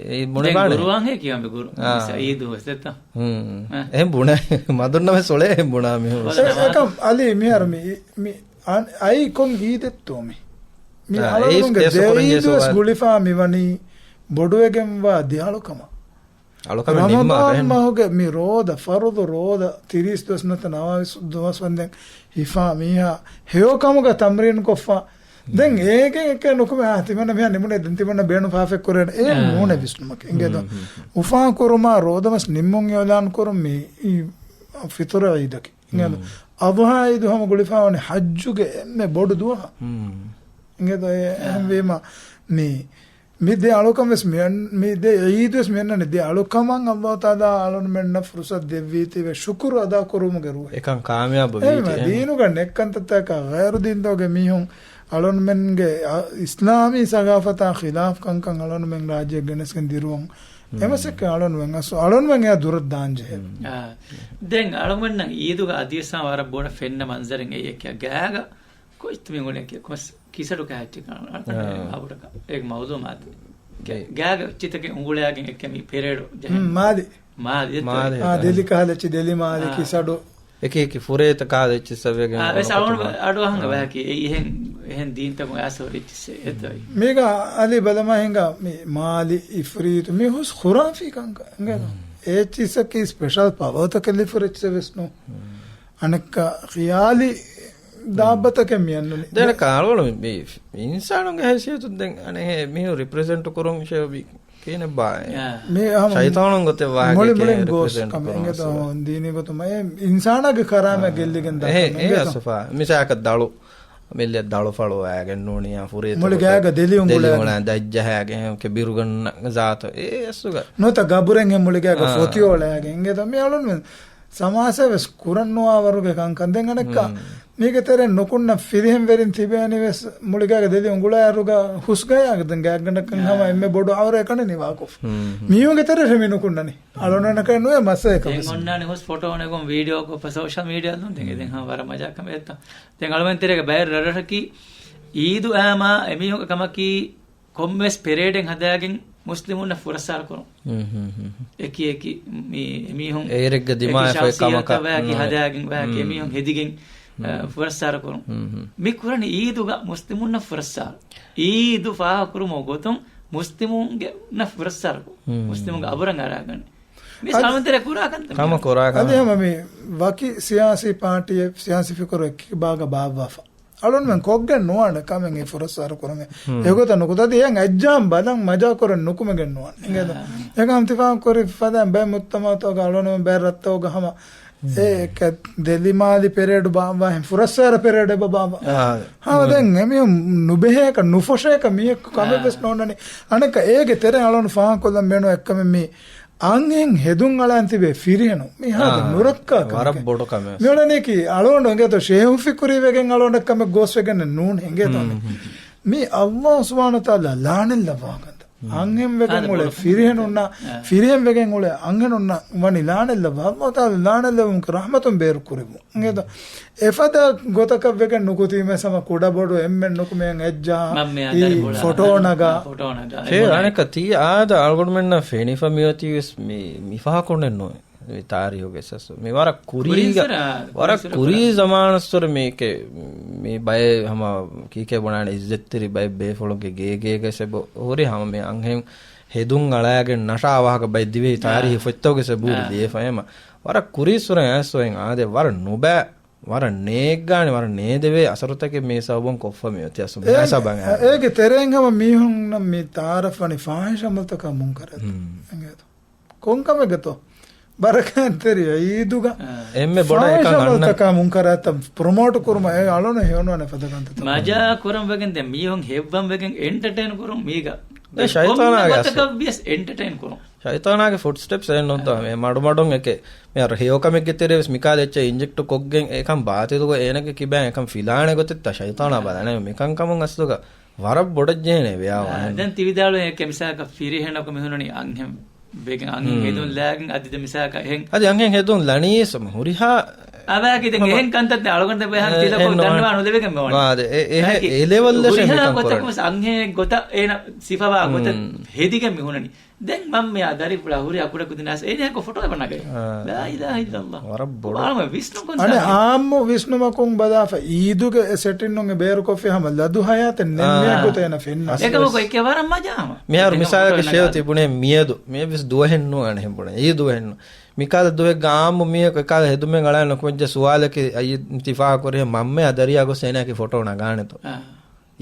އެ ބުނެ ދެން ބާނެ. ގުރުއާން ހޭ ކިޔާ މި ގުރު. އާ. މިސް އީދު ވެސް ދެތަ؟ ހުން. އާ. އެހެން ބުނެ، މަދުންނަ ވެސް އުޅޭ އެހެން ބުނާ މިހުން. އެ، އެކަމް އަލީ މިހާރު މި، މި އަން، އައި ކޮން އީދެއްތޯ މި؟ މި އާ، އަޅުގަނޑުގެ އޭސް ދެ ކޭސް އީދު ވެސް ސުޕަރ ގުޅިފާ މިވަނީ ބޮޑުވެގެންވާ ދެ އަޅުކަމަށް. އަޅުކަމެއް ނިންމާ ރަމަޟާން ބެހެން. މަހުގެ މި ރޯދަ، ފަރުޟު ރޯދަ، ތިރީސް ދުވަސް ނަތަ ނަވާވީސް ދުވަސް ވަންދެން ހިފާ މީހާ ހެޔޮކަމުގަ ތަމްރީން ކޮށްފަ. ދެން އޭގެ އެކެ ނުކުމެ، އާ، ތިމަންނަ މިހާ ނިމުނެ، ދެން ތިމަންނަ ބޭނުން ފާފެއް ކުރޭނެ. އޭ އާ. ނޫނެ ވިސްނުމަކީ. އިނގޭދޯ؟ ހުން، ހުން، ހުން. އުފާ ކުރުމާ ރޯދަމަސް ނިންމުން އިއުލާން ކުރުން މި، އީ، ފިތުރު އީދަކީ. އިނގޭދޯ؟ ހުން. އަޟުޙާ އީދު ހަމަ ގުޅިފާވަނީ ޙައްޖުގެ އެންމެ ބޮޑު ދުވަހަށް. ހުން. އިނގޭދޯ؟ އެ، އާ. އެހެންވީމަ މި މި ދެ އަޅުކަން ވެސް މި އަން-، މި ދެ އީދު ވެސް މި އަންނަނީ ދެ އަޅުކަމަށް އަﷲ ތަޢާލާ އަޅުންމެންނަށް ފުރުޞަތު ދެއްވީތީވެ ޝުކުރު އަދާކުރުމުގެ ރޫޙެއް. އެކަން ކާމިޔާބު ވީތީ އެހެންވެ، އެހެން. ދީނުގަ ނެއްކަންތައްތަކާ ޣައިރު ދީންތަކުގެ މީހުން އަޅުންމެންގެ އަ-، އިސްލާމީ ސަގާފަތާ ޚިލާފް ކަންކަން އަޅުންމެން ރާއްޖެއަށް ގެނެސްގެން ދިރުވަން އެމަސައްކަތް އަޅުންމެން އަސް-، އަޅުންމެން އެއާ ދުރަށް ދާން ޖެހޭ. އާ. ދެން އަޅުންމެންނަށް އީދުގަ އަދިވެސް ވަރަށް ބޮޑަށް ފެންނަ މަންޒަރެއް އެއީ އެކި ގާގަ ކޮއްޗިތު މި އުޅެން ކިޔާ ކޮސް ކިސަޑު ކާއެއްޗެއް ކާނު. އަޅުތަން އާ. އަބުރަކަށް. އޭގެ މައުލޫމާތު. ގެ-، ގެ-، ގާގެ އެއްޗިތަކެއް އުނގުޅާގެން އެއްކަމީ ޕެރޭޑު ޖަހަން. ހުން، މާލި. މާލި އެއް މާލި. އާ، ދެލި ކަހަލަ އެއްޗި، ދެލި މާލި އާ. ކިސަޑު. އެކި އެކި ފުރޭތަ ކާލަ އެއްޗިއްސަށް ވެގެން އާ، ވެސް އަޅުގަނޑު އަޑު އަހަނގ އާ. ވާކި. އެ އިހެން، އެހެން ދީންތަކުން އާސޯރި އެއްޗިއްސެއް އެތައް. މީގަ އަލި ބަލަމާ ހިނގާ މި މާލި އިފްރީތު މި ހުސް ޚުރާފީ ކަންކަން. އެ އެއްޗިއްސަކީ ސްޕެޝަލް ޕަވަރތަކެއް ލިފުރެއްޗެއް ވެސް ނޫން. އަނެއްކާ ޚިޔާލީ ދާއްބަތަކެއް މި އަންނަނީ. ދެން ކާޅުވަޅު މި އިންސާނުންގެ ހައިސިއްޔަތުން ދެން އަނެއް މީހުން ރިޕްރެޒެންޓް ކުރުން ޝޭ ބި ކިހިނެއް ބާއޭ؟ އާ. މި ހަމަ ޝައިޠާނުން ގޮތެއް ވާހަކަ މުޅި ކިހިނެއް މުޅިން ގޯސް ރިޕްރެޒެންޓް ކަމެއް ކުރުން އިނގޭތޯ އަސްލު. ހަމަ ދީނީ ގޮތުން އެ އިންސާނާގެ ކަރާމަތް އާ. ގެއްލިގެން ދާ އެހެ، ކަމެއް އެ އިނގޭތޯ. އަސްފާ. މިސާކަށް ދަޅު މި ދަޅުފަޅު ވާގެން ނޫނިއްޔާ ފުރޭތަ މުޅި ގޮތަށް ގާގަ ދެލި އުނގުޅާގެން. ދެލި އުނގުޅާ ދައްޖަހާގެން އެ ބިރުގަންނަ ޒާތު އެ އަސްލުގަ. ނުވަތަ ގަބުރެއްހެން މުޅި ގާގަ އާ. ފޮތި އޮޅާގެން އިނގޭތޯ. މި އަޅުން ސަމާސާ ވެސް ކުރަން ނުވާ ވަރުގެ ކަންކަން. ދެން އަނެއްކާ ހުން. މީގެ ތެރެއިން ނުކުންނަ ފިރިހެން ވެރިން ތިބޭނީ ވެސް މުޅިގާގަ ދެލި އުނގުޅާ އަރުގަ ހުސްގަޔާގަ ދެން ގާތްގަނޑަކަށް އާ. ހަމަ އެންމެ ބޮޑު އަވަރެއް ކަނޑި ނިވާކޮށް. ހުން، ހުން. މީހުންގެ ތެރޭ މި ނުކުންނަނީ. އަޅުންނަކަށް ނުވެ މައްސަލަ ދެން ކަމަސް. އޮންނާނެ ހުސް ފޮޓޯ ނެގުން ވީޑިއޯ ކޮށްފަ ސޯޝަލް މީޑިއާލުން ދެން އެދެން ހަމަ ވަރަށް މަޖާ ކަމެއް އެއްތަ. ދެން އަޅުމެން ތެރޭގަ ބައެއް ރަށްރަށަކީ އީދު އާމާ އެމީހުންގެ ކަމަކީ ކޮންމެސް ޕެރޭޑެއް ހަދާގެން މުސްލިމުންނަށް ފުރައްސާރަ ކުރުން. ހުން، ހުން، ހުން، ހުން. އެކި އެކި މި އެމީހުން އޭރެއްގެ އެކި ދިމާއަށް ފޮތް ޝަޚްސިއްޔަތަށް ކަމަކަށް ވަޔަކި ނުވެ. ހަދާގެން ވަޔަކި ހުން. އެމީހުން ހެދިގެން، އަ، ހުން. ފުރައްސާރަ ކުރުން. ހުން، ހުން. މި ކުރަނީ އީދުގަ މުސްލިމުންނަށް ފުރައްސާރަ. އީދު ފާހަގަ ކުރުމުގެ ގޮތުން މުސްލިމުންގެ ނަށް ފުރައްސާރަ ކުރުން. ހުން. މުސްލިމުންގެ އަބުރަށް އަރާގަންނަ. މި އަދި ސާމަންތެރޭ ކުރާ ކަންތައް. ހަމަ ކުރާ ކަން. އަދި ހަމަ މި ވަކި ސިޔާސީ ޕާޓީއެއް ސިޔާސީ ފިކުރު އެކި ބާގަ ބާއްވާފަ. އަޅުންމެން ކޮށްގެން ނުވާނެ ކަމެއް އެ ފުރައްސާރަ ކުރުމެއް. ހުން. އެގޮތަށް ނުކުތަ އަދި އެއަށް އައްޖާމް ބަލަން މަޖާ ކުރަން ނުކުމެގެން ނުވާނެ. އިނގޭތަ؟ އާ. އެކަމް ތިފާން ކުރި ފަދައިން ބައެއް މުޖްތަމަޢުތަކުގަ އަޅުންމެން ބައެއް ރަށްތަކުގަ ހަމަ އެ ކަ-، ދެލިމާލި ޕެރޭޑު ބާއްވާހެން ފުރައްސާރަ ޕެރޭޑެއް ބާއްވާ. އާ. ހަމަ ދެން އެމީހުން ނުބެހޭކަށް ނުފޮށޭކަށް މީހަކު ކަމެއް އާ. ވެސް ނޯންނަނީ. އަނެއްކާ އޭގެ ތެރެއިން އަޅުން ފާހަގަކޮށްލަން ބޭނުން އެއްކަމެއް މީ އަންހެން ހެދުން އަޅާން ތިބޭ ފިރިހެނުން. މި ހާދަ އާ. ނުރައްކާ ވަރަށް ކަމެކޭ. ބޮޑު ކަމެއް. މިއުޅެނީކީ އަޅުގަނޑު އިނގޭތޯ ޝޭހު ފިކުރީ ވެގެން އަޅުގަނޑަށް ކަމެއް ގޯސް ވެގެން ނޫން އިނގޭތޯ. ހުން، ހުން. މި އަﷲ ސުބްޙާނަހޫ ވަތަޢާލާ ލާނެތް ލައްވާ ކަންތައް. ހުން. އަންހެން ވެގެން ހާދަ އުޅޭ ބޮޑު ފިރިހެނުންނާ، ކަމެއް. އާ. ފިރިހެން ވެގެން އުޅޭ އަންހެނުންނަށް ވަނީ ލާނެތް ލައްވާ. އަﷲ ތަޢާލާ ލާނެތް ލެއްވުމުގެ ރަޙްމަތުން ބޭރު ކުރެއްވުން. އިނގޭތޯ؟ އެފަދަ ގޮތަކަށް ވެގެން ނުކުތީމެސް ހަމަ ކުޑަބޮޑު އެންމެން ނުކުމެއަށް އެއްޖާ މަންމެ އަނދަރި އީ ބޮޑާ ފޮޓޯ ނަގާ. ފޮޓޯ ނަގާ. އެ އޭ، ބޮޑާ. އަނެއްކާ ތީ އާދަ އަޅުގަނޑުމެންނަށް ފެނިފަ މިއޮތީ ވެސް މި، މި ފަހަކުންނެއް ނުވޭ. މި ތާރީހުގެ ސަސް. މި ވަރަށް ކުރީގަ، ކުރީ ސުރަ، ވަރަށް ކުރީ ސުރަ ކުރީ ކުރާ. ޒަމާނަށްސުރެ މީކެ، މި ބައެއް ހަމަ ކީކޭ ބުނާނެ އިއްޒަތްތެރި ބައެއް ބޭފުޅުންގެ ގޭގޭގަ ސެބޮ ހުރި ހަމަ މި އަންހެން ހެދުން އަޅާގެން ނަށާ ވާހަކަ ބައެއް ދިވެހި ތާރީހި ފޮތްތަކުގެ ސެބުރި ދިޔަފަ އެމަ. ވަރަށް ކުރީ ސުރަ އައިސް އޮތް އާދެ ވަރަށް ނުބައި ވަރަށް ނޭއްގާނެ، ވަރަށް ނޭދެވޭ އަސަރުތަކެއް މި ސަބަބުން ކޮށްފަ މި އޮތީ އަސްލު ބުނާ ސަބަބަށް. އޭގެ ތެރެއިން ހަމަ މީހުންނަށް މި ތަޢާރަފް ވަނީ ފާޙިޝް އަމަލުތަކާ މުންކަރާތަށް. ހުން. އިނގޭތޯ؟ ކޮން ކަމެއްގަތޯ؟ ބަރަކާތްތެރި އީދުގަ އެންމެ ބޮޑަށް އެކަން ފާޙިޝް އަންނަ. އަމަލުތަކާ މުންކަރާތަށް ޕްރޮމޯޓް ކުރުމަށް އެ އަޅުން ހެޔޮނުވާނެ ފަދަ ކަންތައްތައް. މަޖާ ކުރަން ވެގެން ދެން މީހުން ހެއްވަން ވެގެން އެންޓަޓެއިން ކުރުން މީގަ. އެ ޝައިޠާނާގެ ކޮންމެ އަސް. ގޮތަކަށް ވިޔަސް އެންޓަޓެއިން ކުރުން. ޝައިޠާނާގެ ފުޓްސްޓެޕްސް އެއް ނުންތޯ؟ އާ. މި މަޑުމަޑުން އެކެ، މި އަރ ހެޔޮކަމެއްގެ ތެރޭ ވެސް މިކާލަ އެއްޗެއް އިންޖެކްޓް ކޮށްގެން އެކަން ބާތިލުގޮ އޭނަގެ ކިބައިން އެކަން ފިލާނެ ގޮތެއްތަ ޝައިޠާނާ އާ. ބަލަނެ މިކަން ކަމުން އަސްލުގަ ވަރަށް ބޮޑަށް ޖެހޭނެ ވެޔާ ވާހެން. ދެން ތި ވިދާޅުވެ އެކެ މިސާކަށް ފިރިހެނަކު މި ހުންނަނީ އަންހެން ވެގެން އަންހެން ހެދުން ލާގެން އަދި ދެ މިސާކަށް އެހެން. އަދި އަންހެން ހެދުން ލަނީސް ހުރިހާ އަވާގި ދެން އެހެން ކަންތައް އަޅުގަނޑު ބެހަން އެ، ތިލަކޮށް އެހެން ނުވާ. ގަންނަވާ ނުލެވިގެން މިވަނީ. ވާދެ، އެ، އެހެ، އެ ލެވެލް ދެށެއް ހުރިހާ މިކަން ގޮތަކު ކުރަނީ. ވެސް އަންހެނެއް ގޮތަށް އޭނަ ސިފަވާ ގޮތަށް ހެދިގެން މި ހުންނަނީ. ދެން މަންމަ ދަރިފުޅާ ހުރި އަކުޑަކު ދިނާސް އޭނައަކު ފޮޓޯ އެބަ ނަގައި. ލާ އިލާހަ އިއްލައްލާހް. ވަރަށް ބޮޑު. ވަރަށް ވިސްނުން ކޮން އަނެއް ތާނެ. އާއްމު ވިސްނުމަކުން ބަލާފަ އީދުގެ އެ ސެޓިން ނުން އެ ބޭރުކޮށްފި ހަމަ ލަދު ހަޔާތެއް ނެއްމެއް ގޮތަށް އެނަ ފެންނަ. އެކަމަކު އެކެ ވަރަށް މަޖާ ހަމަ. މިހާރު މިސާލަކަށް ޝޭވް ތިބުނޭ މިއަދު. މިއެއް ވެސް ދުވަހެއް ނޫން އަނެއް ބުނެ. އީ ދުވަހެއް ނޫން. މިކާލަ ދުވެއްގަ އާއްމު މީހަކު އެކާލަ ހެދުމެއް އަޅާ ނުކުމެއްޖެ ސުވާލަކީ އައި ތިފާ ކުރިހެ މަންމެ އަދަރިޔާ ގޮސް އޭނާގެ ފޮޓޯ ނަގާނެތޯ. އާ.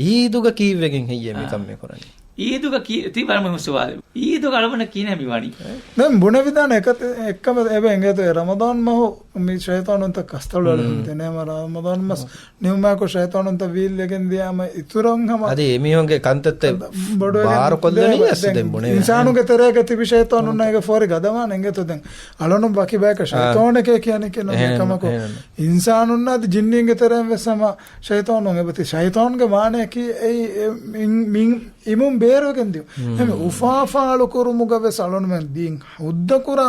އީދުގަ ކީއްވެގެން ހެއްޔޭ މިކަން މި ކުރަނީ؟ އީދުގަ ކީ-، ތީ ވަރަށް މުހިންމު ސުވާލެއް. އީދުގަ އަޅުގަނޑަށް ކިހިނެއް މި ވަނީ؟ ދެން ބުނެވިދާނެ އެކަ-، އެއްކަމެ އެބަ އެނގޭތޯ އެ ރަމަޟާން މަހު މި ޝައިޠާނުންތައް ކަސްތަޅު އަޅަން ދެނޭމަ ރަމަޟާން މަސް ނިމުމާކު ޝައިޠާނުންތައް ވީއްލެގެން ދިޔާމަ އިތުރަށް ހަމަ އަދި އެމީހުންގެ ކަންތައްތައް ބޮޑުވެގެން ބާރުކޮށްލަނީ ދޭ-، އަސްލު ދެން ދެން ބުނެވި. އިންސާނުގެ ތެރޭގަ ތިބި ޝައިޠާނުންނާ އޭގެ ފޯރި ގަދަވާން އެނގޭތޯ ދެން. އަޅަނުން ވަކި ބަޔަކަށް އާ. ޝައިޠާނެކޭ ކިޔަނީ ކިޔަނީ އެހެން، އެކަމަކު. އެހެން. އިންސާނުންނާ އަދި ޖިންނީންގެ ތެރެއިން ވެސް ހަމަ ޝައިޠާނުން އެބަތި. ޝައިޠާނުގެ މާނަޔަކީ އެއީ އެ މިން، މިން އިމުން ބޭރުވެގެން ދިޔުން. ހަމަ އުފާފާޅު ކުރުމުގަ ވެސް އަޅުންމެން ދީން ހުއްދަކުރާ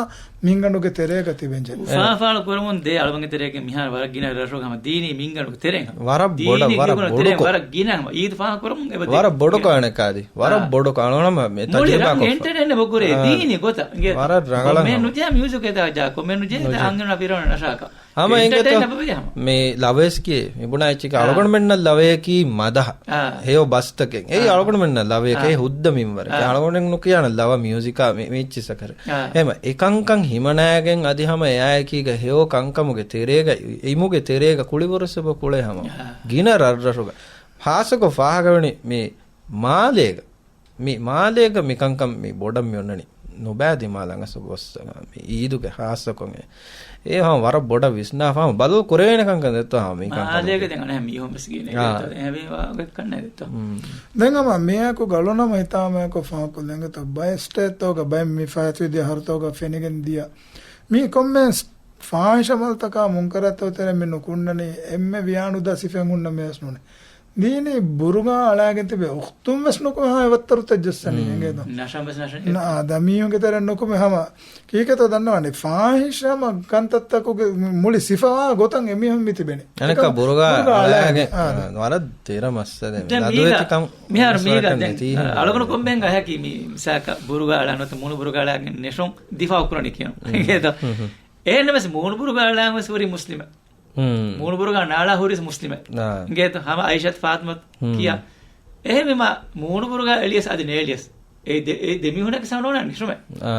މިންގަނޑުގެ ތެރޭގަ ތިބެންޖެ. އުފާފާޅު ކުރަމުން ދޭ އަޅުގަނޑުގެ ތެރޭގެ މިހާރު ވަރަށް ގިނަ ރަށުގަ ހަމަ ދީނީ މިންގަނޑުގެ ތެރެއިން ހަމަ. ވަރަށް ބޮޑަށް، ދީނީ ވަރަށް މިންގަނޑުގެ ތެރެއިން ބޮޑުކޮށް. ވަރަށް ގިނަ ހަމަ. އީދު ފާހަގަ ކުރަމުން އެބަ ދޭ. ވަރަށް ބޮޑުކޮށް އަނެއްކާދި. ވަރަށް ބޮޑުކޮށް އަޅުގަނޑު ހަމަ މި މުޅި ތަޖުރިބާ ރަށުން ކޮށްފަ. އެންޓަޓެއިން އެބަ ކުރޭ ދީނީ ގޮތަށް. އިނގޭ ވަރަށް ރަނގަޅަށް ކޮމެންޓް ހަމަ. ނުޖެހޭ މިއުޒިކް އެތާ ޖާ ކޮމެންޓް ނުޖެހޭ އެތާ އަންގަނާ ފިރޯނ ނަށާކަށް. ހަމަ އެނގޭތޯ އެންޓަޓެއިން އެބަ ވޭ ހަމަ. މި ލަވޭސް ކިޔޭ. މި ބުނާ އެއްޗެކޭ އާ. އަޅުގަނޑުމެންނަށް ލަވަޔަކީ މަދަހަ. އާ. ހެޔޮ ބަސްތަކެއް. އެއީ އާ. އަޅުގަނޑުމެންނަށް ލަވަޔަކޭ އާ. ހުއްދަ މިންވަރެކޭ. އާ. އަޅުގަނޑެއް ނުކިޔާނަ ލަވަ މިއުޒިކާ މި، މިއެއްޗިއްސަކަށް. އާ. އެހެމަ އެކަންކަން ހިމަނާގެން އަދި ހަމަ އެއާއެކީގަ ހެޔޮ ކަންކަމުގެ ތެރޭގަ، އިމުގެ ތެރޭގަ ކުޅިވަރުސް އެބަ ކުޅޭ ހަމަ. އާ. ގިނަ ރަށްރަށުގަ. ހާއްސަކޮށް ފާހަގަވަނީ މި މާލޭގަ. މި މާލޭގަ މިކަންކަން މި ބޮޑަށް މި އޮންނަނީ. ނުބައި ދިމާލަށް އަސް ގޮސް މި އީދުގެ ހާއްސަކޮށް އެ، އެ ހަމަ ވަރަށް ބޮޑަށް ވިސްނާފަ ހަމަ ބަދަލު ކުރެވޭނެ ކަންކަން ދެއްތޯ ހަމަ މި ކަންކަން. މާލޭގަ ދެން އަނެއް މީހުން ވެސް ގިނަ އާ. ދެއްތޯ. އެހެން ވާގޮތް ކަންނޭ ދެއްތޯ. މް. ދެން ހަމަ މިއާކު ގަޅުނަމަ ހިތާމަޔަކު ފާކު ލެނގެތޯ ބައެއް ސްޓޭޓްތޯގަ ބައެއް މި ފައިތުވި ދިޔަ ހަރުތޯގަ ފެނިގެން ދިޔަ. މީ ކޮންމެ ފާހިޝަ މަލްތަކާ މުންކަރާތްތޯ ތެރެ މި ނުކުންނަނީ އެންމެ ވިޔާނުދާ ސިފައެއް ހުންނަ މީސް ނޫނޭ. ދީނީ ބުރުގާ އަޅާގެން ތިބެ އުޚްތުން ވެސް ނުކުމެ ހާ އެ ވައްތަރުތައް ޖައްސަނީ އެނގޭތޯ؟ ނަށަން ވެސް ނަށަން ނާ، ދަ މީހުންގެ ތެރެއިން ނުކުމެ ހަމަ ކީކޭތޯ ދަންނަވަނީ؟ ފާހިޝް ހަމަ ކަންތައްތަކުގެ މު-، މުޅި ސިފަވާ ގޮތަށް އެމީހުން މި ތިބެނީ. އަނެއްކާ އެކަމަ ބުރުގާ ބުރުގާ އަޅާގެން، އަޅާގެން، އާ. އާ، ވަރަށް ތިރަ މައްސަލަ. ދެން ލަދުވެތި މީގަ-، ކަމު މިހާރު މީގަ ދެން، ނެތީ އަޅުގަނޑު ކޮންމެހެން އަހަކީ މި މިސާކަށް ބުރުގާ އަޅާ ނުވަތަ މޫނު ބުރުގާ އަޅާގެން ނެށުން ދިފާއު ކުރަނީ ކިޔަން. އެނގޭތޯ؟ އެހެންނަމަވެސް މޫނުބުރުގާ އަޅާން ވެސް ހުރީ މުސްލިމެއް. މޫނުބުރުގާ ނާޅާ ހުރީ މުސްލިމެއް. އާ. އިނގޭތޯ؟ ހަމަ އައިޝަތު ފާތިމަތު ކިޔާ. އެހެންވީމާ މޫނުބުރުގާ އެޅިޔަސް އަދި ނޭޅިޔަސް އެ ދެ-، އެ ދެމީހުނަކަށް ސަނޯނާ ނިށުމެއް. އާ.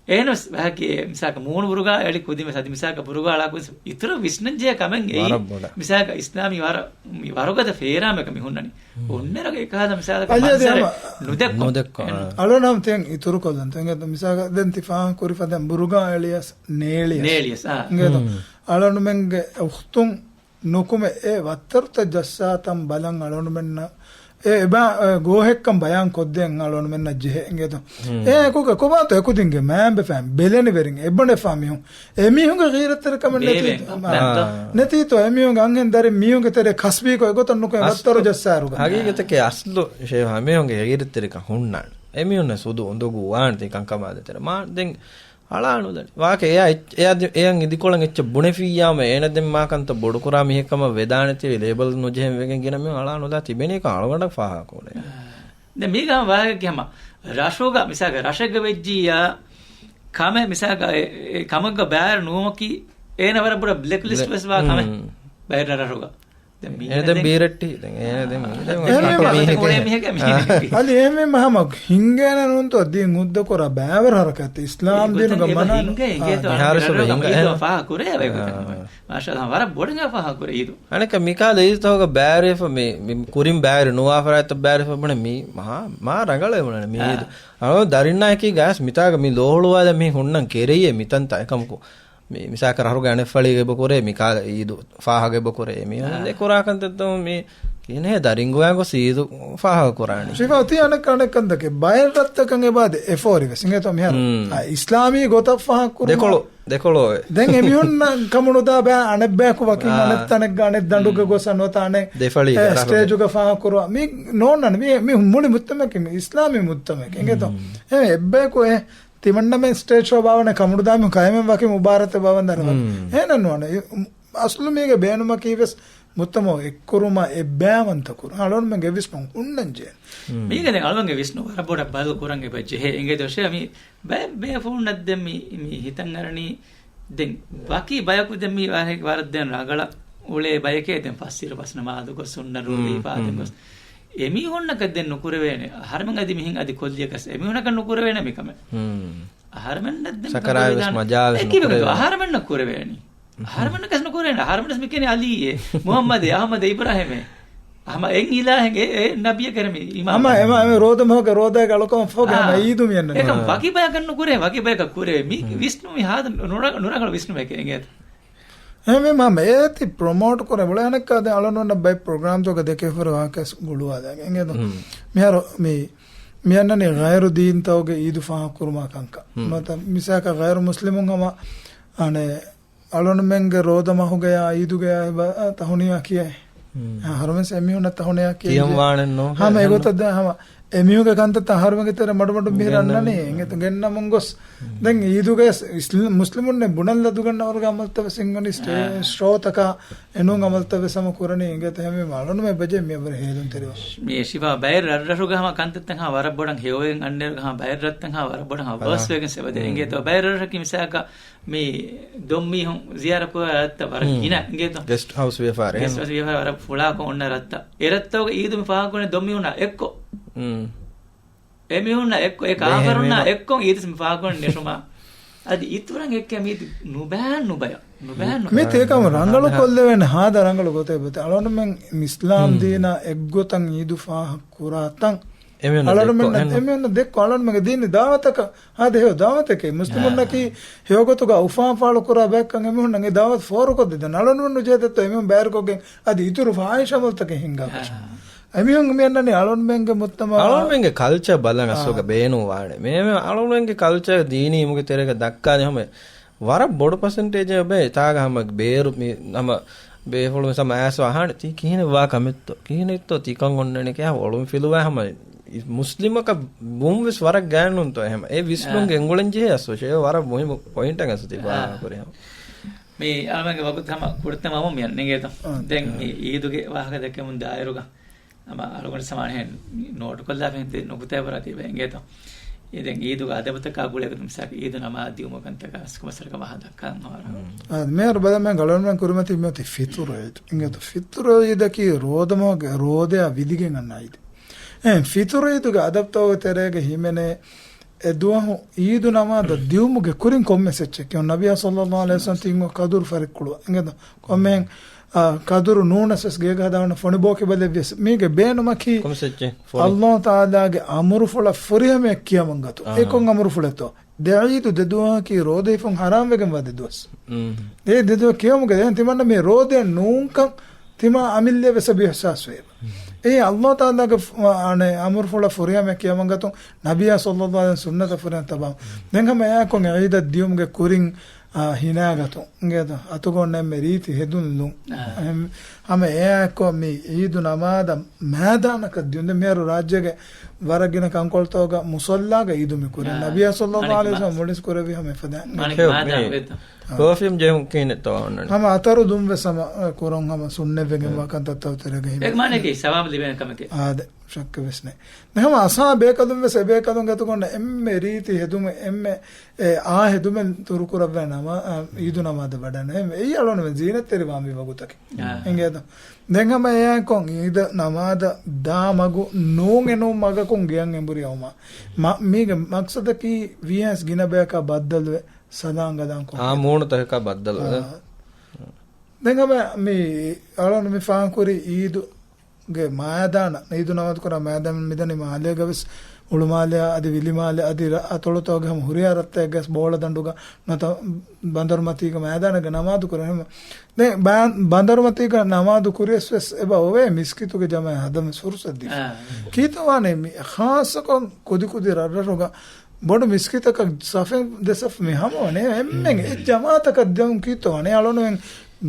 އެހެނަސް ވަހަކީ މިސާކަށް މޫނުބުރުގާ އެޅި ކުދިންވެސް އަދި މިސާކަށް ބުރުގާ އަޅާ ކުދިން އިތުރަށް ވިސްނަންޖެހޭ ކަމެއް އެއީ. ވަރަށް ބޮޑަށް. މިސާކަށް އިސްލާމީ ވަރަށް، މި ވަރުގަދަ ފޭރާމަކަށް މި ހުންނަނީ. އޮންނަ ރަގަ އެކަހަލަ މިސާލަކަށް އަދި އަދި މަންޒަރެއް ހަމަ ނުދެއްކޮށް. ނުދެއްކޮށް، އެން. އާ. އަޅުނަމް ތިޔަން އިތުރުކޮށްލަން. ތެންގެ މިސާކަށް ދެން ތި ފާހަގަ ކުރި ފަދަ ބުރުގާ އެޅިޔަސް ނޭޅިޔަސް. ނޭޅިޔަސް، އާ. އިނގޭތޯ؟ އަޅަނުމެންގެ އުޚްތުން ނުކުމެ އެ ވައްތަރުތައް ޖައްސާތަން ބަލަން އަޅަނުމެންނަށް އެ އެބަ-، އެ ގޯހެއްކަން ބަޔާން ކޮށްދޭން އަޅަނުމެންނަށް ޖެހޭ އިނގޭތޯ. އެ އެކުގަ ކޮބާތޯ އެކުދިންގެ މާބެފައިން ބެލެނިވެރިން އެބަނޑެފާ މީހުން. އެމީހުންގެ ޣީރަތްތެރިކަމެއް ނެތީ. ބޭބެ. ނެތީތޯ އެމީހުންގެ އަންހެން ދަރިން މީހުންގެ ތެރޭ ކަސްބީކޮށް އެގޮތަށް ނުކުމެ ވައްތަރު ޖައްސާއިރުގަ. ހަގީގަތަކީ އަސްލު ޝޭހް އެމީހުންގެ ޣީރަތްތެރިކަން ހުންނާނެ. އެމީހުންނަށް ސުދު އުނދަގޫ ވާނެތީ ކަންކަމާ ދޭތެރޭ. މާ ދެން އަޅާނުލަނީ. ވާކެ އެއާ އެއްޗ-، އެއާ ދި-، އެޔަށް އިދިކޮޅަށް އެއްޗެއް ބުނެފިއްޔާމަ، އޭނަ ދެން މާ ކަންތައް ބޮޑުކުރާ މީހެއްކަމަށް ވެދާނެތީ ލޭބަލް ނުޖެހެން ވެގެން ގިނަ މީހުން އަޅާނުލާ ތިބެނީކަން އަޅުގަނޑަށް ފާހަގަކުރޭ. ދެން މީގަ ވާހަކަ ހަމަ ރަށުގަ މިސާގަ ރަށެއްގަ ވެއްޖިއްޔާ ކަމެއް މިސާގަ އެ، އެ ކަމެއްގަ ބައިވެރި ނުވުމަކީ އޭނަ ވަރަށް ބޮޑަށް ބްލެކް ލިސްޓް ވެސް ވާ ކަމެއް ބައި-، ބައިވެރި ރަށުގަ. ދެން އޭނަ ދެން ބީރެއްޓި، ދެން އޭނަ ދެން އާ. އޭނަ ދެން އޭނަ މީހެކޭ. އާ. އަދި އެހެންވީމަ ހަމަ ހިނގޭނެ ނޫންތޯ ދީން ހުއްދަކުރާ ބައިވެރި ހަރަކާތް އިސްލާމް ދީނުގަ މަނާ މިހާރު ސުބަ ހިނގާ އެ. މާޝާﷲ ވަރަށް ބޮޑަށް ވަފާ ކުރޭ އީދު. އަނެކަ މިކާލަ އީދުތަކުގަ ބައިވެރިވެފަ މި، މި ކުރިން ބައިވެރި ނުވާ ފަރާތްތައް ބައިވެރިވެފަ ބުނެ މީ މާ، މާ ރަނގަޅޭ ބުނެ މީ އާ. އީދު. އަޅު ދަރިންނާއެކީ ގާސް މިތާގަ މި ލޯހުޅުވާލަ މީ ހުންނަން ކެރެޔޭ މިތަންތައް އެކަމަކު. މި، މިސާކަށް ރަށުގެ އަނެއްފަޅީގަ އެބަ ކުރޭ، މިކާލަ އީދު ފާހަގަ އެބަ ކުރޭ. މީ އާ. އެ ކުރާ ކަންތައްތައް މި ކިހިނެއް ދަރިންގޮވާ ގޮސް އީދު ފާހަގަ ކުރާނީ؟ ޝިފާ، ތީ އަނެއް އަނެއް ކަންތަކެއް ބައެއް ރަށްތަކަށް އެބާދެ އެފޯރިވެސް އިނގޭތޯ މިހާރު. އާ، އިސްލާމީ ގޮތަށް ފާހަގަ ކުރުމަށް ދެކޮޅު، ދެކޮޅު އޮވެ. ދެން އެމީހުންނަށް ކަމުނުދާ ބައި އަނެއްބަޔަކު ވަކިން އާ. އަނެއް ތަނެއްގަ އަނެއް ދަނޑުގަ ގޮސް ނުވަތަ އަނެއް ދެފަޅީގަ އެ، ރަށުގަ. ސްޓޭޖުގަ ފާހަގަ ކުރުވާ. މި ނޯންނަން މި، މި މުޅި މުއްތަމަކެއް، އިސްލާމީ މުއްތަމަކެއް އިނގޭތޯ. އެ، އެއްބަޔަކު އެ ތިމަންނަމެން ސްޓޭޖް ޝޯ ބާވަނެ ކަމުނުދާމި ކައިމެން ވަކި މުބާރަތެއް ބާވަންދާނެ ވަކި. އެހެނެއް ނުވާނެ. އަސްލު މީގެ ބޭނުމަކީ ވެސް މުއްތަމައު އެއްކުރުމަށް އެއްބަޔާވަންތަ ކުރުން. އަޅުގަނޑުމެންގެ ވިސްނުން ހުންނަން ޖެހޭ. މީގެ ދެން އަޅުގަނޑުގެ ވިސްނުން ވަރަށް ބޮޑަށް ބަދަލު ކުރަން އެބަ ޖެހޭ. އިނގޭތޯ ޝޭ މި ބައެއް ބޭފުޅުންނަށް ދެން މި، މި ހިތަށް އަރަނީ ދެން ވަކި ބަޔަކު ދެން މި ވަރަށް، ވަރަށް ދެން ރަނގަޅަށް އުޅޭ ބަޔެކޭ ދެން ފަސްއިރު ފަސް ނަމާދު ގޮސް ސުންނަ ރުޅި ފާދަ ގޮސް. އެމީހުންނަކަށް ދެން ނުކުރެވޭނެ. އަހަރެމެން އަދި މިހެން އަދި ކޮށްލިޔަކަސް އެމީހުންނަކަށް ނުކުރެވޭނެ މިކަމެއް. ހުން. އަހަރެމެންނަށް ދެން ސަކަރާތް ވެސް ކަމެއް މަޖާ ވެސް އެކި ނުކުރެވޭނެ. އަހަރެމެންނަށް ކުރެވޭނީ. އަހަރެމެންނަކަސް ނުކުރޭނެ. އަހަރެމެންނަސް މި ކިޔަނީ އަލީއޭ، މުހައްމަދޭ، އަހްމަދޭ، އިބްރާހީމޭ. ހަމަ އެއް އިލާހެއް އެ، އެ ނަބިޔަކަށް މި އިމާމް. ހަމަ އެމަ، އެމަ ރޯދަ މަހުގެ ރޯދައިގެ އަޅުކަމަށް ފަހުގެ ހަމަ އާ. އީދު މި އަންނަނީ. އެކަމް ވަކި ބަޔަކަށް ނުކުރޭ، ވަކި ބަޔަކަށް ކުރޭ. މި ހުން. ވިސްނު މި ހާދަ ނުރަ-، ނުރަނގަޅު ވިސްނުމެކޭ އިނގޭތަ؟ އެހެންވީމަ ހަމަ އޭތި ޕްރޮމޯޓް ކުރޭ ބުޅޭ އަނެއްކާ ދެން އަޅުގަނޑު ބައެއް ޕްރޮގްރާމްތަކުގަ ދެކޭ ފުރެ ވާހަކަ ގުޅުވާލާގެން އިނގޭތަ؟ ހުން. މިހާރު މި، މި އަންނަނީ ޣައިރު ދީންތަކުގެ އީދު ފާހަގަ ކުރުމާ ކަންކަން. ހުން. ނުވަތަ މިސާކަށް ޣައިރު މުސްލިމުން ހަމަ އަނެއް އަޅުގަނޑުމެންގެ ރޯދަ މަހުގަޔާ އީދުގަޔާ އެބަ ތަހުނިޔާ ކިޔޭ. ހުން. އަހަރުމެންސް އެމީހުންނަށް ތަހުނިޔާ ކިޔޭ. ކިޔަން ވާނެއްނު. ހަމަ އެގޮތަށް ދެން ހަމަ އެމީހުންގެ ކަންތައްތައް އަހަރުމެންގެ ތެރެ މަޑުމަޑުން މިހިރަ ގެންނަމުން. އަންނަނީ. އިނގޭތަ ގެންނަމުން ގޮސް. ދެން އީދުގަ އިސް-، މުސްލިމުންނެއް ބުނަން ލަދުގަންނަވަރުގެ އަމަލުތައް ވެސް ހިންގަނީ ސްޓޭ-، އާ. ޝޯތަކާ އެނޫން އަމަލުތައް ވެސް ހަމަ ކުރަނީ. އިނގޭތަ ހެމީ އަޅުނުމެ ބެޖެ މިއަވަރ ހޭލުން ތެރިވާ. މި ޝިފާ ބައެއް ރަށްރަށުގަ ހަމަ ކަންތައްތައް ހަމަ ވަރަށް ބޮޑަށް ހެޔޮވެގެން އަންނައިރުގަ ހަމަ ބައެއް ރަށްތައް ހަމަ ވަރަށް ބޮޑަށް ހަމަ ވަރަށް ވަސްވެގެން ސެބަދޭ. އިނގޭތޯ ބައެއް ރަށްރަށަކީ މިސާލަކަށް މި ދޮންމީހުން ޒިޔާރަތް ކުރާ ރަށްތައް ވަރަށް ހުން. ގިނަ އިނގޭތޯ. ގެސްޓް ހައުސް ވިޔަފާރި. ގެސްޓް ހައުސް ވިޔަފާރި ވަރަށް ފުޅާކޮށް އޮންނަ ރަށްތައް. އެ ރަށްތަކުގެ އީދު މި ފާހަގަކުރަނީ ދޮންމީހުންނާ އެއްކޮށް. ހުން. އެމީހުންނާ އެއްކޮށް، އެ ދޭހެ ކާފަރުންނާ މީނަ. އެއްކޮށް އީދު މި ފާހަގަކުރަނީ ނެށުމާ. އަދި އިތުރަށް އެއްކެ މީދު ނުބައި ނުބަޔަ. ނުބައި ނުބަޔަ. މި ތޭކަމަ ރަނގަޅު ކޮށްލެވޭނެ ހާދަ ރަނގަޅު ގޮތެއް ބެތެ. އަޅުގަނޑުމެން އިސްލާމް ހުން. ދީނާ އެއްގޮތަށް އީދު ފާހަގަ ކުރާ ތަން. އެމީހުންނަށް އަޅުގަނޑުމެން ދެއްކޮ، އެމީހުން. އެމީހުން ދެއްކޮ އަޅުގަނޑުމެންގެ ދީނީ ދާވަތަކަށް ހާދަ ހެޔޮ ދާވަތެކޭ. މުސްލިމުންނަކީ އާ. ހެޔޮގޮތުގަ އުފާން ފާޅު ކުރާ ބައެއްކަން އެމީހުންނަށް އެ ދާވަތު ފޯރުކޮށްދެދެން. އަޅުގަނޑުމެން ނުޖެހޭ ދެއްތޯ އެމީހުން ބައިވެރިކޮށްގެން އަދި އިތުރު ފާހިޝް އަމަލުތަކެއް ހިންގާކަށް. އާ. އެމީހުން މި އަންނަނީ އަޅުގަނޑުމެންގެ މުޖްތަމަޢަށް. އަޅުގަނޑުމެންގެ ކަލްޗަރ ބަލަން އަސްލުގަ އާ. ބޭނުން ވާނެ. މޭ، މޭ އަޅުގަނޑުމެންގެ ކަލްޗަރ ދީނީ އިމުގެ ތެރޭގަ ދައްކާލި ހަމަ ވަރަށް ބޮޑު ޕަސެންޓޭޖެއް އެބަ އެތާގަ ހަމަ ބޭރު މި ހަމަ ބޭފުޅު މި ހަމަ އައިސް އަހާނެ ތީ ކިހިނެއް ވާ ކަމެއްތޯ؟ ކިހިނެއްތޯ ތިކަން އޮންނަނީ ކިޔާ އޮޅުން ފިލުވާ ހަމަ މުސްލިމަކަށް ބުން ވެސް ވަރަށް ގާތް ނޫންތޯ އެހެމަ. އެ ވިސްނުން އާ. ގެންގުޅެން ޖެހޭ އަސްލު ޝޭ ވަރަށް މުހިއްމު ޕޮއިންޓެއް އަސްލު ތި އާ. ފާހަގަ ކުރި ހަމަ. މި އަޅުގަނޑުގެ ވަގުތު ހަމަ ކުޑަތަމަމުން މި އަންނަނީ އިނގޭތަ؟ އާ. ދެން މި އީދުގެ ވާހަކަ ދެއްކެމުން ދާއިރުގަ ހަމަ އަޅުގަނޑު ސަމާން ހެން ނޯޓުކޮށްލާފައި ނުކުތާ ބަރާތީ ބެ އިނގޭތަ؟ އި ދެން އީދުގެ އަދަބުތަކާ ގުޅޭގޮތުން މިސާލަކަށް އީދު ނަމާދު ދިއުމުގެ ކަންތަކާ ކޮމަސް ވަރަކަށް ވާހަކަ ދައްކާން ހަމަ. އާ، މިހާރު ބަލަމެން ގަޅުވަން ކުރިމަތި މިއޮތީ ފިތުރު އީދު. އިނގޭތަ؟ ފިތުރު އީދަކީ ރޯދަމަހުގެ ރޯދަޔާ ވިދިގެން އަންނަ އީދެއް. އެހެން ފިތުރު އީދުގެ އަދަބުތަކުގެ ތެރޭގަ ހިމެނޭ އެ ދުވަހު އީދު ނަމާދަށް ދިއުމުގެ ކުރިން ކޮންމެސް އެއްޗެއް ކިޔުން. ނަބިއްޔާ ޞައްލައްލާހު ޢަލައިހި ވަސައްލަމަ ތިން ކަދުރު ފަރިއްކުޅުވާ. އިނގޭތަ؟ ކޮންމެހެން، އާ، ކަދުރު ނޫނަސް ވެސް ގޭގަ ހަދާނެ ފޮނި ބޯކިބަލެއް ވެސް. މީގެ ބޭނުމަކީ ކޮންމެސް އެއްޗެއް؟ ފޮނި. އައްލާހު ތަޢާލާގެ އަމުރުފުޅަށް ފުރިހަމަޔަށް ކިޔަމަން ގަތު. އެ އަހަ. ކޮން އަމުރުފުޅެއްތޯ؟ ދެ އީދު ދެ ދުވަހަކީ ރޯދަ ހިފުން ހަރާމް ވެގެންވާ ދެ ދުވަސް. އުން. އެ ދެ ދުވަސް ކިޔަމުގެ ދެން ތިމަންނަ މި ރޯދަ ނޫންކަން ތިމާ އަމިއްލަ ވެސް އެބަ އިޙްސާސް ވެއެވެ. އެ އައްލާހު ތަޢާލާގެ ފު-، އަނެ، އަމުރުފުޅަށް ފުރިހަމަ ކިޔަމަން ގަތުން ނަބިއްޔާ ޞައްލައްލާހު ޢަލައިހި ވަސައްލަމަ ސުންނަތަށް ފުރިހަމަ ތަބާ. ދެން ހަމަ އެއާއެކު އީދަށް ދިޔުމުގެ ކުރިން، އާ، ހިނާގަތުން. އިނގޭތަ؟ އަތުގަ އޮންނަ އެންމެ ރީތި ހެދުން ލުން. އާ. އެހެން ހަމަ އެއާއެކު މި އީދު ނަމާދަށް މައިދާނަކަށް ދިޔުން. ދެން މިހާރު ރާއްޖޭގެ ވަރަށް ގިނަ ކަންކޮޅުތަކުގަ މުޞައްލާގަ އީދު މި ކުރިން. އާ. ނަބިއްޔާ ޞައްލައްލާހު ޢަލައިހި ވަސައްލަމަ މުޅިން ކުރެއްވި ހަމަ އެފަދައިން. މާނަ އެހެން މާދާ މި ވެތަ؟ ޕަރފިއުމް ޖެހުން ކިހިނެއްތޯ އޮންނަނީ؟ ހަމަ އަތަރު ދުން ވެސް ހަމަ، އަ، ކުރުން ހަމަ ސުންނަތް ވެގެންވާ ކަންތައްތައް ތެރޭގަ ހިމެނޭ. އެ މާނައަކީ ސަވާބު ލިބޭނެ ކަމެކޭ. އާދެ، ޝައްކެއް ވެސް ނެތް. ދެން ހަމަ އަސްހާބު ބޭކަލުން ވެސް އެބޭކަލުން ގަތުކޮށްނަ އެންމެ ރީތި ހެދުމެއް، އެންމެ އެ އާ ހެދުމެއް ދުރުކުރައްވާ ނަމާ-، އާ، އީދު ނަމާދަށް ވަޑައިގަންނަ. އެއީ އަޅުގަނޑުމެން ޒީނަތްތެރިވާ މި ވަގުތަކީ. އާ. އިނގޭތަ؟ ދެން ހަމަ އެއާއެކު އީދަށް ނަމާދަށް ދާ މަގު ނޫން އެނޫން މަގަކުން ގެއަށް އެނބުރި އައުމާ. މަ-، މީގެ މަޤްޞަދަކީ ވީހާވެސް ގިނަ ބަޔަކާ ބައްދަލުވެ ސަލާން ގަލާން ކޮށް. އާ، މޫނުތަކަކާ ބައްދަލު. އާ. ދެން ހަމަ މި އަޅުގަނޑު މި ފާހަގަކުރި އީދުގެ މައިދާނަށް، އީދު ނަމާދު ކުރާ މައިދާނަށް މިދަނީ މާލޭގަ ވެސް ހުޅުމާލެއާ އަދި ވިލިމާލެ އަދި ރަ-، އަތޮޅުތަކުގެ ހަމަ ހުރިހާ ރަށްތަކެއްގަސް ބޯޅަ ދަނޑުގަ ނުވަތަ ބަނދަރުމަތީގަ މައިދާނެއްގަ ނަމާދު ކުރަން. އެހެން ދެން ބަ-، ބަނދަރުމަތީގަ ނަމާދު ކުރިޔަސް ވެސް އެބަ އޮވޭ މިސްކިތުގެ ޖަމާއަތް ހަދަން ފުރުސަތު ދީފަ. އާ. ކީއްތޯ ވާނެ މި ޚާއްޞަކޮށް ކުދިކުދި ރަށްރަށުގަ ބޮޑު މިސްކިތަކަށް ސަފެއް ދެ ސަފް މި ހަމަވަނީ އެންމެން އެ ޖަމާއަތަކަށް ދެމުން ކީއްތޯ ވާނެ އަޅުނުވެން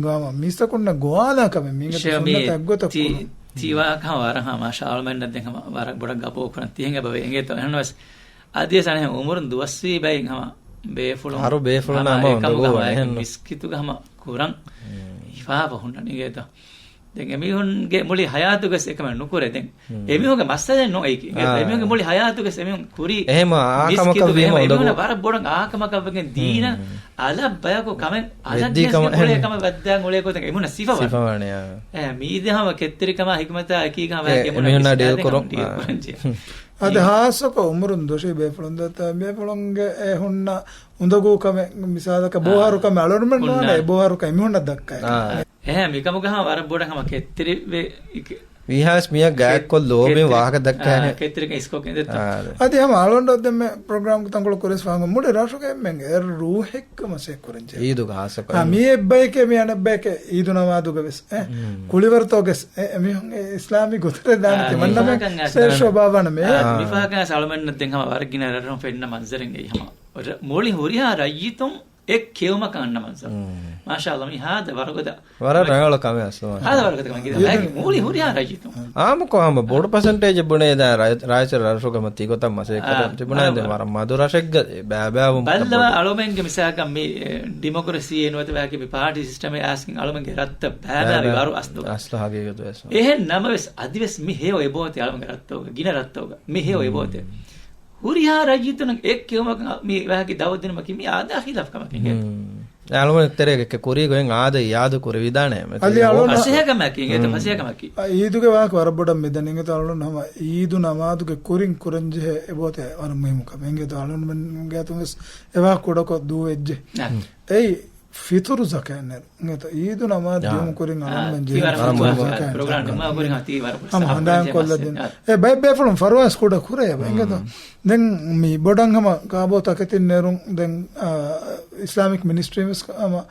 ގާމަ މީސްތަކުންނަށް ގޮވާލާ ކަމެއް މީގެ ޝޭ، މީ ސުންނަތަށް އެއްގޮތަށް ތީ-، ކުރުން. ތީ ވާހަކަ ވަރަށް ހަމަ މާޝާ އަޅުމެންނަށް ދެން ހަމަ ވަރަށް ބޮޑަށް ގަބޫލު ކުރަން ތިހެން އެބަވޭ އިނގޭތޯ. އެހެންވެސް އަދިވެސް އަނެއް އުމުރުން ދުވަސްވީ ބައި ހަމަ ބޭފުޅުން ހަރު ބޭފުޅުން ހަމަ ހަމަ އެކަމުގަ އޮންދުގޫ ހަމަ އެހެން މިސްކިތުގަ ހަމަ ކުރަން ހިފާފަ ހުންނަން އިނގޭތޯ. ދެން އެމީހުންގެ މުޅި ހަޔާތުގަސް އެކަމެއް ނުކުރޭ. ދެން އެމީހުންގެ މައްސަލައެއް ނޫން އެއީކީ. އެމީހުންގެ މުޅި ހަޔާތުގަސް އެމީހުން ކުރީ އެހެމަ އާ ކަމަކަށް މިސްކިތުގަ ވީމަ އެމީހުން އުނދަގޫ. ވަރަށް ބޮޑަށް އާ ކަމަކަށް ވެގެން ދީނަށް އަލަށް ބަޔަކު ކަމެއް އަލަށް ވެއްދީ ދިޔަސް ކަމަށް އުޅޭ އެހެން. ކަމެއް ވައްދާ އުޅޭ ގޮތަށް އެމީހުންނަށް ސިފަވާނެ. ސިފަވާނެ، އާ. އެ، މީދެ ހަމަ ކެތްތެރިކަމާ ހިކުމަތާ އެކީގަ ހަމަ އެ، އެމީހުންނާ އެމީހުންނާ ޑީލް ކުރުން. އާ. ކުރަންޖެ. އަދި ހާއްސަކޮށް އުމުރުން ދޮށީ ބޭފުޅުން ދައްތަ ބޭފުޅުންގެ އެ ހުންނަ އުނދަގޫ ކަމެއް މިސާލަކަށް ބޯހާރު ކަމެއް އަޅުންމެން ނުވާނެ އެ ބޯހާރު ކަމެއް އެމީހުންނަށް ދައްކައި. އާ. އެހެން މިކަމުގަ ހަމަ ވަރަށް ބޮޑަށް ހަމަ ކެތްތެރިވެ މީހާސް މިޔަށް ގާތްކޮށް ލޯބިން ކެތްތެރި-، ވާހަކަ ދައްކާނެ. އާ، ކެތްތެރިކަން އިސްކޮށް އިނދެތޯ. އާ، އަދި ހަމަ އަޅުން ދެންމެ ޕްރޮގްރާމް ތަންކޮޅު ކުރިޔަސް ފާނގު މުޅި ރަށުގެ އެންމެން އެ ރޫހެއްކަމަށް ސޭ ކުރަންޖެހޭ. އީދުގަ ހާއްސަކޮށް. އާ، މީ އެއްބައެކޭ މި އަނެއްބައެކޭ އީދު ނަމާދުގަ ވެސް. އެ، ކުޅިވަރުތޯ ގެސް އެ، އެމީހުން އެ އިސްލާމީ ގޮތަށް ދާނެތީ އާ، މަންނަމެ މިފާކަން ސޭ އަސްލަ ޝޯބާވާނަމޭ. އާ، މިފާކަން އަޅުމެންނަށް ދެން ހަމަ ވަރަށް ގިނަ ރަށްރަށުން ފެންނަ މަންޒަރެއް އެއީ ހަމަ. ރ-، މުޅި ހުރިހާ ރައްޔިތުން އެ ކެއުމަކަށް އަންނަ މަންޒަރު. މާޝާﷲ، މި ހާދަ ވަރުގަދަ. ވަރަށް ރަނގަޅު ކަމެއް އަސްލު. ހާދަ ވަރުގަދަ ކަމެއް ގިދަ. މުޅި ހުރިހާ ރައްޔިތުން. އާއްމުކޮށް ހަމަ ބޮޑު ޕަސެންޓޭޖެއް ބުނޭ ދާ ރާއްޖެ ރަށުގަ މަ ތިގޮތަށް މަސައްކަތް ކުރަން ތިބުނާ ދެ ވަރަށް މަދު ރަށެއްގަ ބައިބައިވުން ބައްލަވާ އަޅުމެންގެ މިސާލަކަށް މި، އެ، ޑިމޮކްރަސީ ނުވަތަ ވާކި މި ޕާޓީ ސިސްޓަމެއް އާސްގެން އަޅުމެންގެ ރަށްތައް ބައިބައި ވަރު އަސްލު. އަސްލު ހަގީގަތު ވެސް. އެހެން ނަމަވެސް އަދިވެސް މި ހެޔޮ އެބޯތެ އަޅުމެންގެ ރަށްތަކުގަ ގިނަ ރަށްތަކުގަ މި ހެޔޮ އެބޯތެ. ހުރިހާ ރައްޔިތުން އެއް ކެއުމަކަށް މި ވާހަކަ ދައުވަތު ދިނުމަކީ މި އާދަ ޚިލާފް ކަމަކީ އިނގޭތަ؟ އެ އަޅުގަނޑު ތެރޭގެ ކުރީގޮތް އާދަ އިއާދަ ކުރެވިދާނެ. އަދި އަޅުގަނޑު ފަސޭހަ ކަމަކީ އިނގޭތަ؟ ފަސޭހަ ކަމަކީ. އާ، އީދުގެ ވާހަކަ ވަރަށް ބޮޑަށް މިދަނީ އިނގޭތަ؟ އަޅުގަނޑު ހަމަ އީދު ނަމާދުގެ ކުރިން ކުރަންޖެހޭ އެބޯތެ ވަރަށް މުހިއްމު ކަމެއް އިނގޭތަ؟ އަޅުގަނޑުމެންގެ އަތުން ވެސް އެ ވާހަކަ ކުޑަކޮށް ދޫވެއްޖެ. އެއީ ފިތުރު ޒަކާތް ނެރު. އިނގޭތޯ އީދު ނަމާދު ދިޔުމު ކުރިން އަޅުގަނޑުމެން ޖެހި ފިތުރު ޒަކާތް ނެރު. ހަމަ ހަނދާން ކޮށްލަދިން. އެ ބައެއް ބޭފުޅުން ފަރުވާސް ކުޑަ ކުރޭ އެބަ. އިނގޭތޯ؟ ދެން މި ބޮޑަށް ހަމަ ކާބޯ ތަކެތިން ނެރުން ދެން، އާ، އިސްލާމިކް މިނިސްޓްރީ ވެސް ހަމަ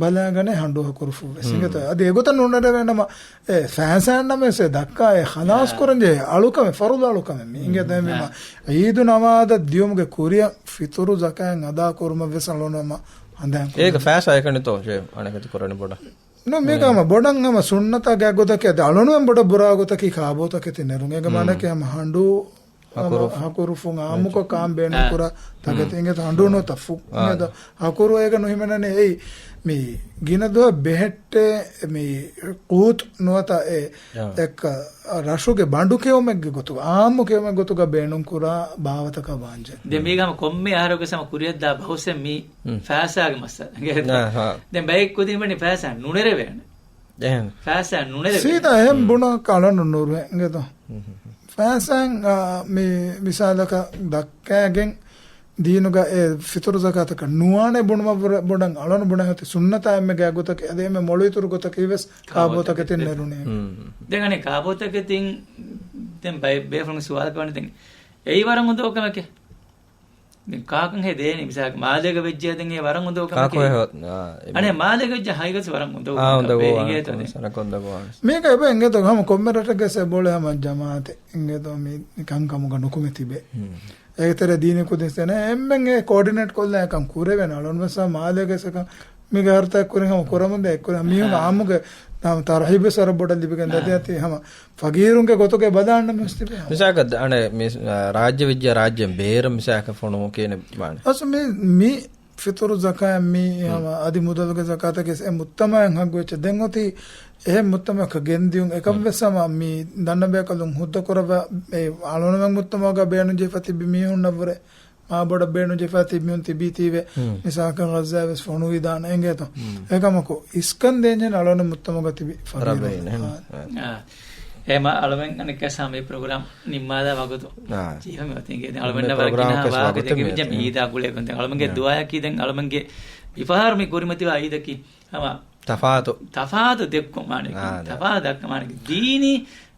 ބަލާގަނޭ ހަނޑޫ ހަކުރުފުށް ވެސް. އިނގޭތޯ؟ އަދި އެގޮތަށް ނޫންނަރެވޭނަމަ އެ ފައިސާއަށް ނަމަވެސް އެ ދައްކާ އެ ޚަލާސް ކުރަންޖެހޭ އަޅުކަމެއް، ފަރުޟު އަޅުކަމެއް މީ. އިނގޭތޯ؟ އެހެންވީމަ އީދު ނަމާދަށް ދިޔުމުގެ ކުރިއަށް ފިތުރު ޒަކާތް އަދާ ކުރުމަށް ވެސް އަޅުގަނޑު ހަމަ ހަނދާން ކުރަން. އޭގެ ފައިސާ އެކަނިތޯ އަނެކެތި ކުރަނީ ބޮޑަށް؟ ނޫން، މީގަ ހަމަ ބޮޑަށް ހަމަ ސުންނަތާ ގާތް ގޮތަކީ އަދި އަޅުނުވެން ބޮޑަށް ބުރާ ގޮތަކީ ކާބޯތަކެތި ނެރުން. އޭގެ މާނައަކީ ހަމަ ހަނޑޫ ހަކުރު. ހަމަ ހަކުރުފުން އާއްމުކޮށް ކާން ބޭނުން ކުރާ ތަކެތި. އިނގޭތޯ ހަނޑޫ ނުވަތަ ފުށް. އިނގޭތޯ ހަކުރު އޭގަ ނުހިމެނެނީ އެއީ މި ގިނަ ދުވަހަށް ބެހެއްޓޭ މި ޤޫތު ނުވަތަ އެ އެއްކަ ރަށުގެ ބަނޑު ކެއުމެއްގެ ގޮތުގަ، އާއްމު ކެއުމެއް ގޮތުގަ ބޭނުން ކުރާ ބާވަތަކަށް ވާންޖެ. ދެން މީގަ ހަމަ ކޮންމެ އަހަރުގެ ހަމަ ކުރިއަށްދާ ބަހުސެއް މީ ފައިސާގެ މައްސަލަ. އެނގޭތަ؟ ދެން ބައެއް ކުދިން ވަނީ ފައިސާ ނުނެރެވޭނެ. ފައިސާ ނުނެރެވޭނެ. ސީދާ އެހެން ބުނާ ކަޅަނު ނުރުވެ. އެނގޭތަ؟ ފައިސާއިން، އާ، މި މިސާލަކަށް ދައްކައިގެން ދީނުގަ އެ ފިތުރު ޒަކާތަކަށް ނުވާނެ ބުނުމަށް ވުރެ-، ބޮޑަށް އަޅަނު ބުނެ ހޮތި ސުންނަތާ އެންމެ ގާތް ގޮތަކީ އަދި އެންމެ މޮޅު އިތުރު ގޮތަކީ ވެސް ކާބޯތަކެތިން ނެރުނީ. ދެން އަނެއް ކާބޯތަކެތިން ދެން ބައެއް ބޭފުޅުން ސުވާލު ކުރަނީ ދެން އެއީ ވަރަށް އުނދަގޫ ކަމެކޭ. ދެން ކާކަން ހޭ ދޭނީ މިސާލަކަށް މާލޭގަ ވެއްޖެ ދެން އެ ވަރަށް އުނދަގޫ ކަމެކޭ. އަނެއް މާލޭގަ ވެއްޖެ ހަގީގަތު ވަރަށް އުނދަގޫ ކަމެކޭ. އިނގޭތޯ ދެން. މީގަ އެބަ އިނގޭތޯ ހަމަ ކޮންމެ ރަށެއްގަސް އެބައުޅޭ ހަމަ ޖަމާއަތެއް އިނގޭތޯ މި ކަންކަމުގަ ނުކުމެ ތިބޭ. އޭގެ ތެރޭ ދީނީ ކުދިން ސެނެ އެންމެން އެ ކޯޑިނޭޓް ކޮށްލާ އެކަން ކުރެވޭނެ. އަޅުން ވެސް މާލޭގަސް އެކަން މި ގާރުތައް ކުރިން ހަމަ ކުރަމުންދޭ އެއްކުރި މީހުން އާއްމުގެ ތަރަހީބު ވެސް ވަރަށް ބޮޑަށް ލިބިގެން ދަތި އަތި ހަމަ ފަގީރުންގެ ގޮތުގަ ބަލާން މިސްތިބެ. މިސާކަށް އަނެ މި ރާއްޖެ ވެއްޖެ ރާއްޖެ ބޭރަށް މިސާކަށް ފޮނުވު ކިޔަނެ ބާނެ. އަސް މި، މި ފިތުރު ޒަކާތް މި ހަމަ އަދި މުދަލުގެ ޒަކާތަކީ އެ މުއްތަމައަށް ހައްގު ވެއްޗެއް ދެން އޮތީ އެހެން މުއްތަމައަކަށް ގެންދިޔުން އެކަން ވެސް ހަމަ މި ދަންނަ ބޭކަލުން ހުއްދަ ކުރައްވާ އެ އަޅުނަމެން މުއްތަމައުގަ ބޭނުންޖެހިފަ ތިބި މީހުންނަށްވުރެ މާ ބޮޑަށް ބޭނުންޖެހިފަ ތިބި މީހުން ތިބީތީވެ މިސާކަށް ޣައްޒާ ވެސް ފޮނުވިދާނެ އެނގޭތޯ. އެކަމަކު އިސްކަން ދޭންޖެހޭނެ އަޅުނަމެން މުއްތަމައުގަ ތިބި ފަގީރުން. އެމަ އަޅުމެން އަނެއްކާސް ހަމަ މި ޕްރޮގްރާމް ނިންމާލާ ވަގުތު ޖީހަމި އޮތީގެ ދެން އަޅުމެންނަށް ވަރަށް ގިނަ ވާހަކަ ދެކެވިއްޖެ މި އީދާ ގުޅޭގޮތުން ދެން އަޅުމެންގެ ދުޢާއަކީ ދެން އަޅުމެންގެ މިފަހަރު މި ކުރިމަތިވާ އީދަކީ ހަމަ ތަފާތު ތަފާތު ދެއްކުމާނެ ތަފާތު ދައްކަމާނެ ދީނީ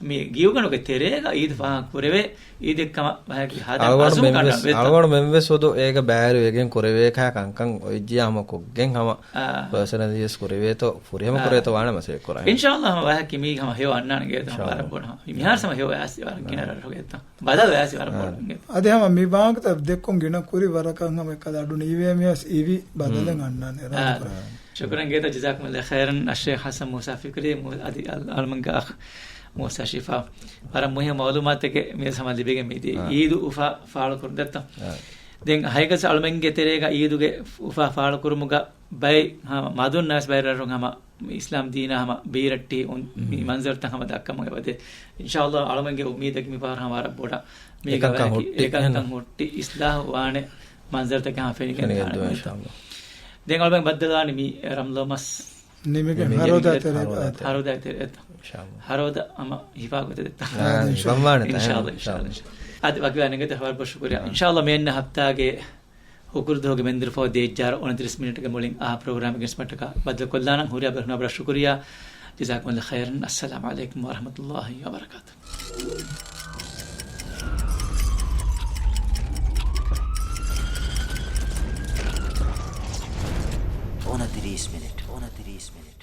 މި ގިޔުގަނޑުގެ ތެރޭގަ އީދު ފާހަގަ ކުރެވޭ އީދެއް ކަމަށް ވަހަކީ ހަދާ އަޅުގަނޑު އަޒުމް މެން ވެސް، ކަނޑާ ވެތަ؟ އަޅުގަނޑު މެން ވެސް ހުދު އޭގަ ބައިވެރިވެގެން ކުރެވޭކަހަ ކަންކަން އޮތްޖިޔާ ހަމަ ކޮށްގެން ހަމަ އާ. ޕާސަނަލީ ވެސް ކުރެވޭތޯ، ފުރިހަމަ އާ. ކުރޭތޯ ވާނެ މަސައްކަތް ކުރާ. އިންޝާﷲ ހަމަ ވަހަކީ މީ ހަމަ ހެޔޮ އަންނާނެ ގޭތަ ހަމަ ވަރަށް އިންޝާﷲ. ބޮޑަށް ހަމަ. މިހާރު ހަމަ ހެޔޮ އައިސް ވަރަށް ގިނަ ރަށްރޮގެއްތަ. ބަދަލު އައިސް ވަރަށް ބޮޑަށް އާ. އިނގޭތަ. އަދި ހަމަ މި ބާންކުތައް ދެއްކުން ގިނަ ކުރި ވަރަކަށް ހަމަ އެކަލަ އަޑު ނީވޭ މިހާސް އިވި ބަދަލެއް އަންނާނެ އިރާދަ ކުރާ. ޝުކުރަން ގޭތަ، ޖަޒާކުމުﷲ ޚައިރަން އައްޝޭޚް ޙަސަން މޫސާ ފިކްރީ، މު-، އަދި އަލް-، އަޅުމެންގެ އަޚް މޫސާ ޝިފާ. ވަރަށް މުހިންމު މައުލޫމާތެއް މި ހަމަ ލިބިގެން މިދިޔަ. އާ. އީދު އުފާ ފާޅުކުރުން ދެއްތަ؟ އާ. ދެން ހައިގަސް އަޅުމެންގެ ތެރޭގަ އީދުގެ އުފާ ފާޅުކުރުމުގަ ބައެއް ހަމަ މަދުންނަސް ބައިރަށްރުން ހަމަ އިސްލާމް ދީނާ ހަމަ ބީރައްޓި އުން-، މި މަންޒަރުތައް ހަމަ ދައްކަމުން އެބަދޭ. އިންޝާﷲ އަޅުމެންގެ އުއްމީދަކީ މި ފަހަރު ހަމަ ވަރަށް ބޮޑަށް. މީގަ އެކަންކަން ވަރަކީ ހުއްޓި އެކަންކަން އެހެން. ހުއްޓި އިސްލާހު ވާނެ މަންޒަރުތަކެއް ހަމަ ފެނިގެން ފެނިގެން ދާނެ ދުވަ އިންޝާﷲ. ދެން އަޅުމެން ބައްދަލުވާނީ މި ރަމްޟާން މަސް ނިމިގެން ނިމިގެން ހަރޯދާ ތެރޭ ހަރޯދާ އައްތަ. ހަރޯދާ ތެރޭ އައްތަ. އިންޝާﷲ. ހަރޯދަ ހަމަ ހިފާ ގޮތެއް ދެއްތަ. އާ، އިންޝާﷲ. ވަންވާނެ ތާ، އިންޝާﷲ، އިންޝާﷲ. އިންޝާﷲ. އަދި ވަކިވާ ނެގެތަ ހަވާރު ބޮޑަށް ޝުކުރިއްޔާ. އާ. އިންޝާﷲ މި އަންނަ ހަފްތާގެ ހުކުރުދުވަހުގެ މެންދުރުފަހު ދޭއްޖާރަ އުނަތިރީސް މިނިޓްގެ މުޅިން އާ ޕްރޮގްރާމް ގެންސްމަށްޓަކާ ބައްދަލުކޮށްލާނަން. ހުރިހާ ބޭފުޅުންނަށް ވަރަށް ޝުކުރިއްޔާ. ޖަޒާކުމުﷲ ޚައިރަން. އައްސަލާމު ޢަލައިކުމް ވަރަޙްމަތުﷲ ވަބަރަކާތުހު. އުނަތިރީސް މިނިޓް. އުނަތިރީސް މިނިޓް.